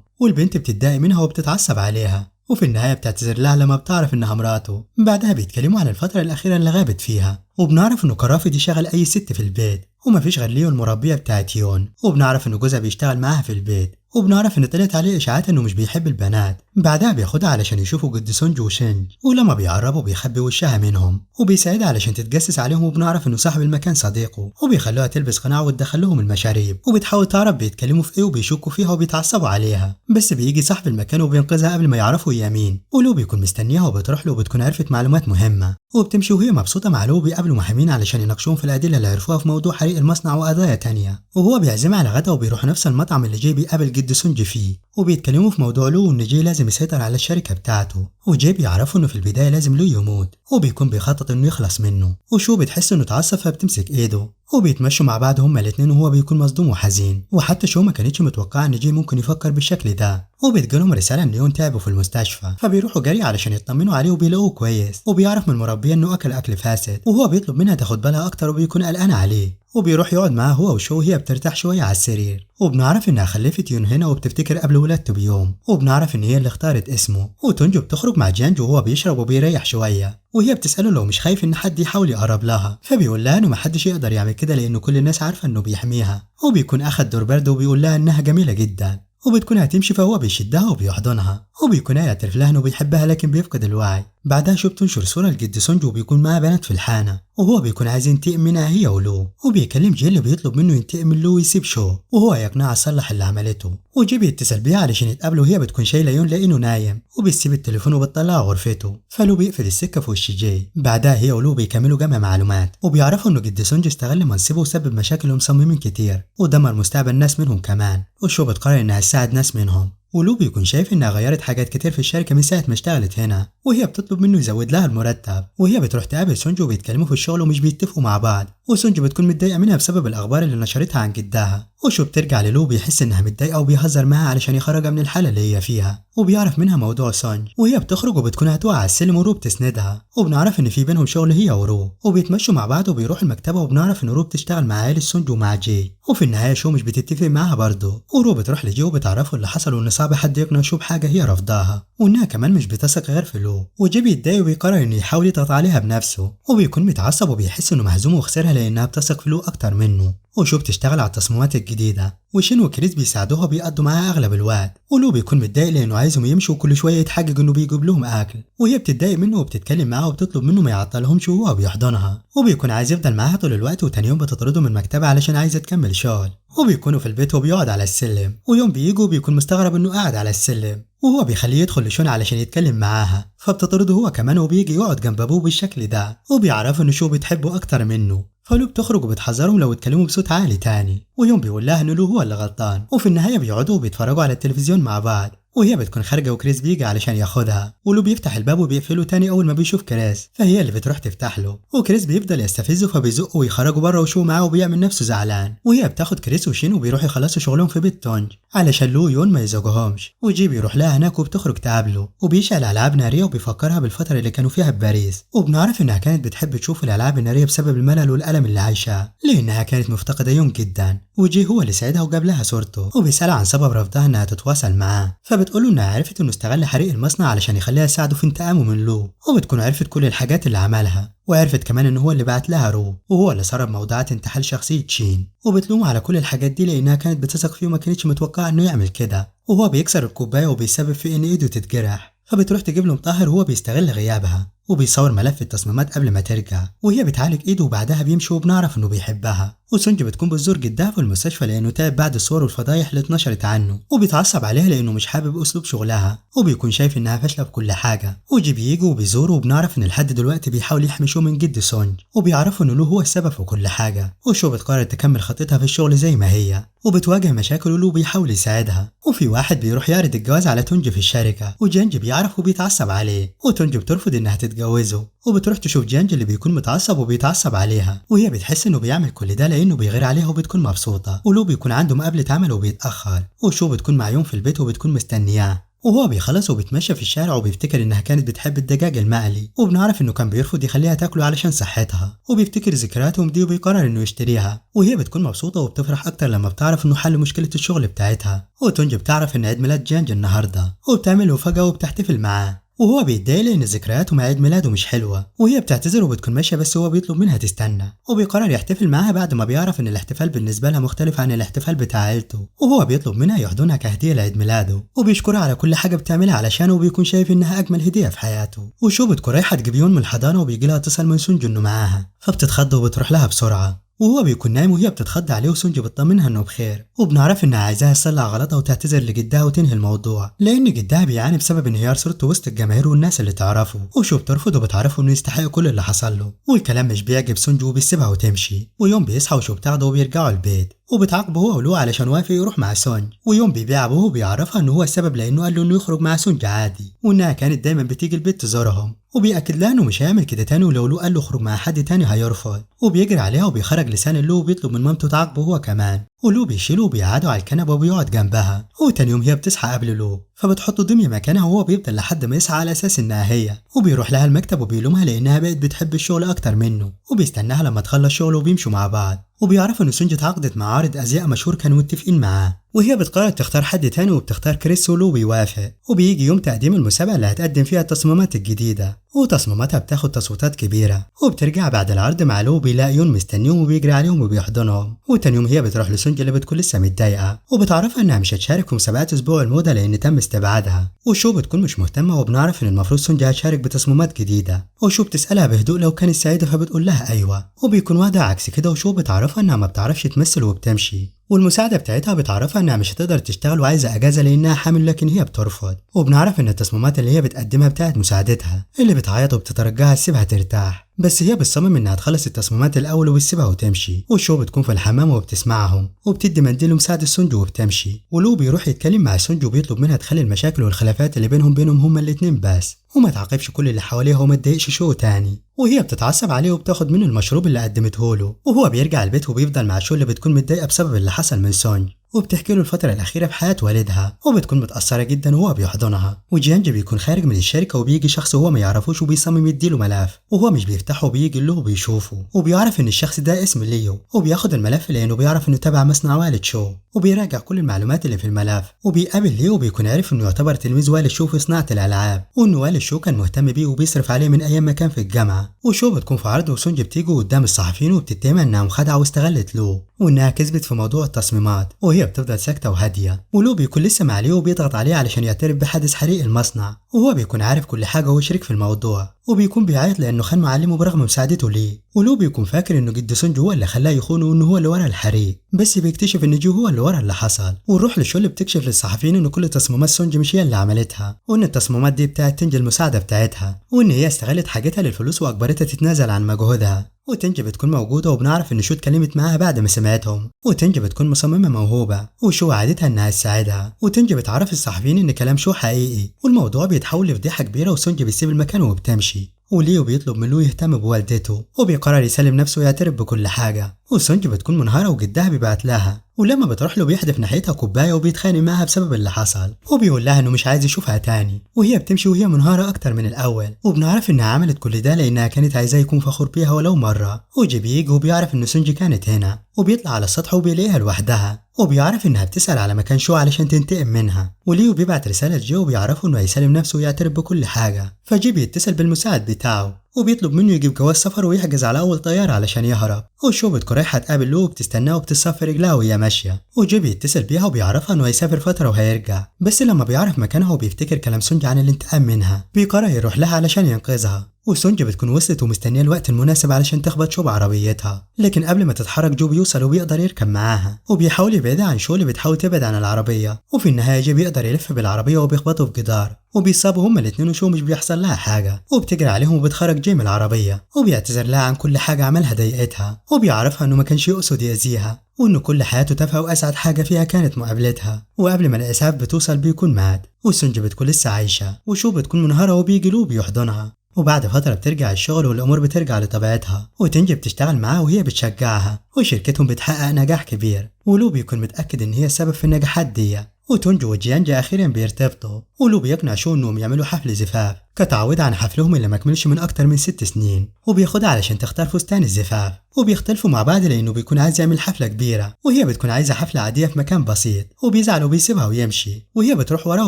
A: والبنت بتتضايق منها وبتتعصب عليها، وفي النهاية بتعتذر لها لما بتعرف انها مراته. بعدها بيتكلموا عن الفترة الاخيرة اللي غابت فيها، وبنعرف انه كان رافض يشغل اي ست في البيت ومفيش غير ليون المربيه بتاعت يون، وبنعرف انه جوزها بيشتغل معاها في البيت، وبنعرف ان طلعت عليه اشاعات انه مش بيحب البنات. بعدها بياخدها علشان يشوفوا جد سونج وشينج، ولما بيقربوا بيخبي وشها منهم وبيساعدها علشان تتجسس عليهم، وبنعرف انه صاحب المكان صديقه، وبيخلوها تلبس قناع وتدخل لهم المشاريب، وبتحاول تعرف بيتكلموا في ايه وبيشكوا فيها وبيتعصبوا عليها، بس بيجي صاحب المكان وبينقذها قبل ما يعرفوا هي مين، ولو بيكون مستنيها وبتروح له وبتكون عرفت معلومات مهمة، وبتمشي وهي مبسوطة مع لو. بيقابلوا محامين علشان يناقشوهم في الادلة اللي عرفوها في موضوع حريق المصنع وقضايا تانية، وهو بيعزمها على غدا وبيروحوا نفس المطعم اللي جاي بيقابل جد سونج فيه، وبيتكلموا في موضوع لو وان جاي لازم يسيطر على الشركة بتاعته، وجاي بيعرفوا انه في البداية لازم لو يموت، وبيكون بيخطط انه يخلص منه، وشو بتحس انه اتعصب فبتمسك ايده، وبيتمشوا مع بعض هما الاتنين وهو بيكون مصدوم وحزين، وحتى شو ما كانتش متوقعه ان جاي ممكن يفكر بالشكل ده. وبتجيلهم رسالة ان يون تعبوا في المستشفى، فبيروحوا جري علشان يطمنوا عليه وبيلاقوه كويس، وبيعرف من المربيه انه اكل اكل فاسد، وهو بيطلب منها تاخد بالها اكتر وبيكون قلقان عليه، وبيروح يقعد معاه هو وشو وهي بترتاح شوية على السرير. وبنعرف انها خلفت يون هنا وبتفتكر قبل ولادته بيوم، وبنعرف ان هي اللي اختارت اسمه. وتونجو بتخرج مع جانجو وهو بيشرب وبيريح شوية، وهي بتساله لو مش خايف ان حد يحاول يقرب لها، فبيقول لها انه محدش يقدر يعمل كده لانه كل الناس عارفه انه بيحميها، وبيكون اخد دور برد وبيقول لها انها جميلة جدا، وبتكون هتمشي فهو بيشدها وبيحضنها، وبيكون هيعترف لها انه بيحبها لكن بيفقد الوعي. بعدها شو بتنشر صورة لجد سونج وبيكون معاه بنات في الحانة، وهو بيكون عايز ينتقم منها هي ولو، وبيكلم جي اللي بيطلب منه ينتقم من لو ويسيب شو، وهو يقنعها يصلح اللي عملته. وجي بيتصل بيها علشان يتقابلوا وهي بتكون شايلة يون لانه نايم، وبيسيب التليفون وبتطلعه غرفته، فلو بيقفل السكة في وش جي. بعدها هي ولو بيكملوا جمع معلومات، وبيعرفوا انه جد سونج استغل منصبه وسبب مشاكل لمصممين كتير ودمر مستقبل ناس منهم كمان، وشو بتقرر انها تساعد ناس منهم. ولو بيكون شايف انها غيرت حاجات كتير في الشركة من ساعة ما اشتغلت هنا، وهي بتطلب منه يزود لها المرتب. وهي بتروح تقابل سونجو وبيتكلموا في الشغل ومش بيتفقوا مع بعض، وسونجو بتكون متضايقة منها بسبب الاخبار اللي نشرتها عن جدها. وشو بترجع للو بيحس انها متضايقة وبيهزر معاها علشان يخرجها من الحالة اللي هي فيها، وبيعرف منها موضوع سونج. وهي بتخرج وبتكون هتقع على السلم ورو بتسندها، وبنعرف ان في بينهم شغل هي ورو، وبيتمشوا مع بعض وبيروحوا المكتبة، وبنعرف ان رو بتشتغل مع عائلة سونج ومع جي. وفي النهاية شو مش بتتفق معاها برضه، ورو بتروح لجي وبتعرفه اللي حصل وان صعب حد يقنع شو بحاجة هي رافضاها، وانها كمان مش بتثق غير في لو. وجي بيتضايق وبيقرر انه يحاول يضغط عليها بنفسه، وبيكون متعصب وبيحس انه مهزوم وخسرها لانها بتثق في لو اكتر منه. وشو بتشتغل على التصميمات الجديدة، وشين وكريس بيساعدوها بيقضوا معاها اغلب الوقت. ولو بيكون متضايق لانه عايزهم يمشوا وكل شوية يتحجج انه بيجيب لهم اكل، وهي بتتضايق منه وبتتكلم معاه وبتطلب منه ما يعطلهمش وهو بيحضنها، وبيكون عايز يفضل معاها طول الوقت. وتاني يوم بتطرده من مكتبها علشان عايزه تكمل شغل، وبيكونوا في البيت وبيقعد على السلم. ويوم بيجوا بيكون مستغرب انه قاعد على السلم، وهو بيخليه يدخل لشون علشان يتكلم معاها، فبتطرده هو كمان وبيجي يقعد جنب ابوه بالشكل ده، وبيعرفوا ان شو بتحبه اكتر منه. فلو بتخرج وبتحذرهم لو اتكلموا بصوت عالي تاني، ويوم بيقول لها ان لو هو اللي غلطان. وفي النهاية بيقعدوا وبيتفرجوا على التلفزيون مع بعض، وهي بتكون خارجه وكريس بيجي علشان ياخدها، ولو بيفتح الباب وبيقفله تاني اول ما بيشوف كريس، فهي اللي بتروح تفتح له، وكريس بيفضل يستفزه فبيزقه ويخرجه بره وشو معاه وبيعمل نفسه زعلان. وهي بتاخد كريس وشين وبيروحوا يخلصوا شغلهم في بيت تونج علشان لو يون ما يزعجهمش، وجي بيروح لها هناك وبتخرج تقابله، وبيشعل العاب نارية وبيفكرها بالفترة اللي كانوا فيها بباريس. وبنعرف انها كانت بتحب تشوف الالعاب النارية بسبب الملل والالم اللي عايشاه، لانها كانت مفتقده يون جدا. وجي هو اللي ساعدها وجاب لها صورته، وبيسألها عن سبب رفضها انها تتواصل معاه، فبتقوله انها عرفت انه استغل حريق المصنع علشان يخليها تساعده في انتقامه من لو، وبتكون عرفت كل الحاجات اللي عملها، وعرفت كمان ان هو اللي بعت لها رو وهو اللي سرب موضوعات انتحال شخصية شين، وبتلومه على كل الحاجات دي لانها كانت بتثق فيه وما كانتش متوقعة انه يعمل كده. وهو بيكسر الكوباية وبيسبب في ان ايده تتجرح، فبتروح تجيب له مطهر وهو بيستغل غيابها وبيصور ملف التصميمات قبل ما ترجع، وهي بتعالج ايده وبعدها بيمشي وبنعرف انه بيحبها. وسونج بتكون بتزور جدها في المستشفى لانه تعب بعد الصور والفضايح اللي اتنشرت عنه، وبيتعصب عليها لانه مش حابب اسلوب شغلها وبيكون شايف انها فاشلة بكل حاجة. وجي بيجي وبيزوره وبنعرف ان لحد دلوقتي بيحاول يحمي شو من جد سونج، وبيعرفوا انه له هو السبب في كل حاجة. وشو بتقرر تكمل خطتها في الشغل زي ما هي، وبتواجه مشاكل ولو بيحاول يساعدها. وفي واحد بيروح يعرض الجواز على تونج في الشركة، وجانج بيعرف وبيتعصب عليه، وتونج بترفض انها تتجوزه، وبتروح تشوف جانج اللي بيكون متعصب وبيتعصب عليها، وهي بتحس انه بيعمل كل ده لانه بيغير عليها وبتكون مبسوطة. ولو بيكون عنده مقابله عمل وبيتاخر، وشو بتكون مع يوم في البيت وبتكون مستنياه، وهو بيخلص وبيتمشى في الشارع وبيفتكر انها كانت بتحب الدجاج المقلي، وبنعرف انه كان بيرفض يخليها تاكله علشان صحتها، وبيفتكر ذكرياتهم دي وبيقرر انه يشتريها. وهي بتكون مبسوطة وبتفرح اكتر لما بتعرف انه حل مشكلة الشغل بتاعتها. وتونج بتعرف ان عيد ميلاد جانج النهارده، وبتعمل مفاجاة وبتحتفل معاه، وهو بيتضايق لان ذكرياته مع عيد ميلاده مش حلوة، وهي بتعتذر وبتكون ماشية بس هو بيطلب منها تستنى، وبيقرر يحتفل معاها بعد ما بيعرف ان الاحتفال بالنسبة لها مختلف عن الاحتفال بتاع عيلته. وهو بيطلب منها يحضنها كهدية لعيد ميلاده، وبيشكرها على كل حاجة بتعملها علشانه، وبيكون شايف انها اجمل هديه في حياته. وشو بتكون رايحة تجيب يون من الحضانة، وبيجي لها اتصال من سونج انه معاها، فبتتخض وبتروح لها بسرعة، وهو بيكون نايم وهي بتتخض عليه، وسونج بتطمنها انه بخير. وبنعرف انها عايزاها تصلح غلطها وتعتذر لجدها وتنهي الموضوع، لان جدها بيعاني بسبب انهيار صورته وسط الجماهير والناس اللي تعرفه. وشو بترفض وبتعرفه انه يستحق كل اللي حصل له، والكلام مش بيعجب سونج وبيسيبها وتمشي. ويوم بيصحى وشو بتاخده وبيرجعوا البيت، وبتعاقبه هو ولو علشان وافق يروح مع سونج. ويوم بيبيع ابوه وبيعرفها انه هو السبب لانه قال له انه يخرج مع سونج عادي، وانها كانت دايما بتيجي البيت تزورهم، وبيأكد لها انه مش هيعمل كده تاني، ولو لو قال له اخرج مع حد تاني هيرفض. وبيجري عليها وبيخرج لسان لو وبيطلب من مامته تعاقبه هو كمان، ولو بيشيله وبيقعده على الكنبة وبيقعد جنبها. وتاني يوم هي بتصحى قبل لو، فبتحط دمية مكانها وهو بيفضل لحد ما يصحى على اساس انها هي، وبيروح لها المكتب وبيلومها لانها بقت بتحب الشغل اكتر منه، وبيستناها لما تخلص شغله وبيمشوا مع بعض. وبيعرف ان سونج اتعاقدت مع عارض ازياء مشهور كانوا متفقين معاه، وهي بتقرر تختار حد تاني وبتختار كريس، ولو بيوافق. وبيجي يوم تقديم المسابقة اللي هتقدم فيها التصميمات الجديدة، وتصميماتها بتاخد تصويتات كبيرة. وبترجع بعد العرض مع لو، بيلاقي يون مستنيهم وبيجري عليهم وبيحضنهم. وتاني يوم هي بتروح لسونج اللي بتكون لسه متضايقة، وبتعرفها انها مش هتشارك في مسابقات اسبوع الموضة لان تم استبعادها. وشو بتكون مش مهتمة، وبنعرف ان المفروض سونج هتشارك بتصميمات جديدة. وشو بتسالها بهدوء لو كانت سعيدة، فبتقول لها ايوه، وبيكون وضع عكس كده. وشو بتعرفها انها ما بتعرفش تمثل وبتمشي، والمساعدة بتاعتها بتعرفها انها مش هتقدر تشتغل وعايزه اجازه لانها حامل، لكن هي بترفض. وبنعرف ان التصميمات اللي هي بتقدمها بتاعت مساعدتها اللي بتعيط وبتترجاها تسيبها ترتاح، بس هي بتصمم انها تخلص التصميمات الاول وبتسيبها وتمشي. وشو بتكون في الحمام وبتسمعهم، وبتدي منديل لمساعده سونج وبتمشي. ولو بيروح يتكلم مع سونج وبيطلب منها تخلي المشاكل والخلافات اللي بينهم هما الاتنين بس، وما تعاقبش كل اللي حواليها وما تضايقش شو تاني. وهي بتتعصب عليه وبتاخد منه المشروب اللي قدمته له. وهو بيرجع البيت وبيفضل مع شو اللي بتكون متضايقة بسبب اللي حصل من سونج، وبتحكي له الفترة الأخيرة في حياة والدها، وبتكون متأثرة جدا وهو بيحضنها. وجيانج بيكون خارج من الشركة وبيجي شخص هو ما يعرفوش وبيصمم يديله ملف، وهو مش بيفتحه وبيجي له وبيشوفه، وبيعرف إن الشخص ده اسمه ليو، وبياخد الملف لأنه بيعرف إنه تبع مصنع والد شو، وبيراجع كل المعلومات اللي في الملف. وبيقابل ليو وبيكون عارف إنه يعتبر تلميذ والد شو في صناعة الألعاب، وإن والد شو كان مهتم بيه وبيصرف عليه من أيام ما كان في الجامعة. وشو بتكون في عرض، وسونج بتيجي قدام الصحفيين وبتتهمها إنها مخادعة واستغلت لو، وإنها كذبت في موضوع التصميمات، وهي بتفضل ساكتة وهادية. ولو بيكون لسه مع ليو وبيضغط عليه علشان يعترف بحادث حريق المصنع، وهو بيكون عارف كل حاجة وشريك في الموضوع، وبيكون بيعيط لأنه خان معلمه برغم مساعدته ليه. ولو بيكون فاكر إنه جد سونج هو اللي خلاه يخونه وإنه هو اللي ورا الحريق، بس بيكتشف إن جو هو اللي ورا اللي حصل. ونروح لشو اللي بتكشف للصحفيين إن كل تصميمات سونج مش هي اللي عملتها، وإن التصميمات دي بتاعت تنج المساعدة بتاعتها، وإن هي استغلت حاجتها للفلوس وأجبرتها تتنازل عن مجهودها. وتنج بتكون موجودة، وبنعرف إن شو اتكلمت معاها بعد ما سمعتهم. وتنج بتكون مصممة موهوبة، وشو وعدتها إنها تساعدها. وتنج بتعرف الصحفيين إن كلام شو حقيقي، والموضوع بيتحول لفضيحة كبيرة، وسونج بيسيب المكان وبتمشي. وليو بيطلب من لو يهتم بوالدته، وبيقرر يسلم نفسه ويعترف بكل حاجة. وسونج بتكون منهارة وجدها بيبعت لها، ولما بتروح له بيحدف ناحيتها كوباية وبيتخانق معاها بسبب اللي حصل، وبيقول لها انه مش عايز يشوفها تاني. وهي بتمشي وهي منهاره اكتر من الاول، وبنعرف انها عملت كل ده لانها كانت عايزاه يكون فخور بيها ولو مرة. وجي بيجي وبيعرف ان سونجي كانت هنا، وبيطلع على السطح وبيلاقيها لوحدها، وبيعرف انها بتسأل على مكان شو علشان تنتقم منها. وليو بيبعت رسالة لجي وبيعرفه انه هيسلم نفسه ويعترف بكل حاجة. فجي بيتصل بالمساعد بتاعه وبيطلب منه يجيب جواز سفر ويحجز على اول طيارة علشان يهرب. وشو بتكون رايحة تقابل لو وبتستناه وبتصفر رجلها وهي ماشية. وجي بيتصل بيها وبيعرفها انه هيسافر فترة وهيرجع، بس لما بيعرف مكانها وبيفتكر كلام سونج عن الانتقام منها بيقرر يروح لها علشان ينقذها. وسونج بتكون وصلت ومستنيه الوقت المناسب علشان تخبط شو بعربيتها، لكن قبل ما تتحرك جو بيوصل وبيقدر يركب معاها، وبيحاول يبعدها عن شو اللي بتحاول تبعد عن العربية. وفي النهاية جي بيقدر يلف بالعربية وبيخبطوا في جدار، وبيصابوا هما الاتنين وشو مش بيحصل لها حاجة. وبتجري عليهم وبتخرج جي من العربية، وبيعتذر لها عن كل حاجة عملها ضايقتها، وبيعرفها انه ما كانش يقصد يأذيها، وانه كل حياته تافهة واسعد حاجة فيها كانت مقابلتها. وقبل ما الاسعاف بتوصل بيكون مات، وسونج بتكون لسه عايشه، وشو بتكون منهاره وبيجي له بيحضنها. وبعد فترة بترجع الشغل والأمور بترجع لطبيعتها، وتنجي بتشتغل معاه وهي بتشجعها، وشركتهم بتحقق نجاح كبير، ولو بيكون متأكد إن هي السبب في النجاحات دي. وتونجو وجيانجا أخيرا بيرتبطوا، ولو بيقنع شو إنهم يعملوا حفل زفاف كتعويض عن حفلهم اللي ما كملش من أكتر من 6 سنين، وبياخدها علشان تختار فستان الزفاف. وبيختلفوا مع بعض لأنه بيكون عايز يعمل حفلة كبيرة، وهي بتكون عايزة حفلة عادية في مكان بسيط، وبيزعل وبيسيبها ويمشي، وهي بتروح وراه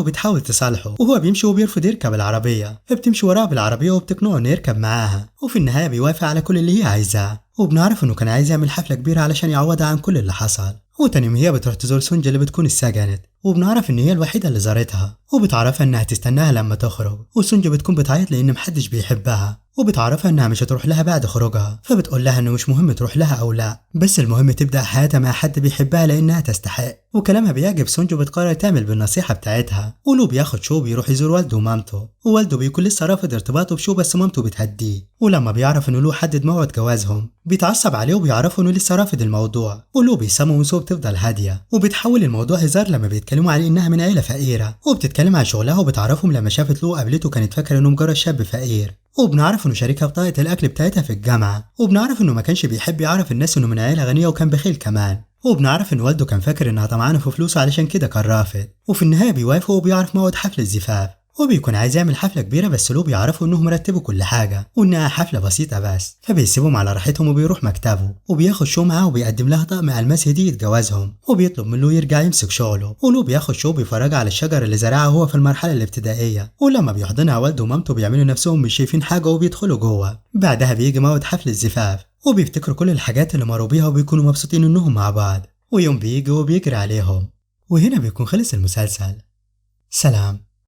A: وبتحاول تصالحه، وهو بيمشي وبيرفض يركب العربية، فبتمشي وراه بالعربية وبتقنعه إنه يركب معاها، وفي النهاية بيوافق على كل اللي هي عايزاه. وبنعرف إنه كان عايز يعمل حفلة كبيرة علشان يعوضها عن كل اللي حصل. وتاني يوم هي بتروح تزور سونجا اللي بتكون اتسجنت، وبنعرف ان هي الوحيدة اللي زارتها، وبتعرفها انها تستناها لما تخرج. وسونجا بتكون بتعيط لان محدش بيحبها، وبتعرفها انها مش هتروح لها بعد خروجها، فبتقول لها انه مش مهم تروح لها او لا، بس المهم تبدا حياتها مع حد بيحبها لانها تستحق. وكلامها بيعجب سونجو وبتقرر تعمل بالنصيحة بتاعتها. ولو بياخد شو بيروح يزور والده ومامته، ووالده بيكون لسه رافض ارتباطه بشو، بس مامته بتهديه. ولما بيعرف انه لو حدد موعد جوازهم بيتعصب عليه وبيعرفه انه لسه رافض الموضوع، ولو بيصمم وسو بتفضل هادية، وبتحول الموضوع هزار لما بيتكلموا عن انها من عيله فقيرة، وبتتكلم عن شغلها وبتعرفهم لما شافت لو قابلته كانت فاكره انه مجرد شاب فقير. وبنعرف انه شاركها بطاقة الاكل بتاعتها في الجامعة، وبنعرف انه ما كانش بيحب يعرف الناس انه من عيله غنية وكان بخيل كمان، وبنعرف ان والده كان فاكر انها طمعانه في فلوسه علشان كده كان رافض. وفي النهاية بيوافق وبيعرف موعد حفل الزفاف، وبيكون عايز يعمل حفلة كبيرة، بس لو بيعرفوا انهم رتبوا كل حاجة وانها حفلة بسيطة بس، فبيسيبهم على راحتهم وبيروح مكتبه، وبياخد شو معاه وبيقدم لها طقم الماس هديه جوازهم، وبيطلب منه يرجع يمسك شغله. ولو بياخد شو بيفرجها على الشجر اللي زرعها هو في المرحلة الابتدائية، ولما بيحضنها والده ومامته بيعملوا نفسهم مش شايفين حاجة وبيدخلوا جوه. بعدها بيجي موعد حفل الزفاف، وبيفتكروا كل الحاجات اللي مروا بيها وبيكونوا مبسوطين انهم مع بعض. ويوم بيجي وبيجري عليهم، وهنا بيكون خلص المسلسل. سلام.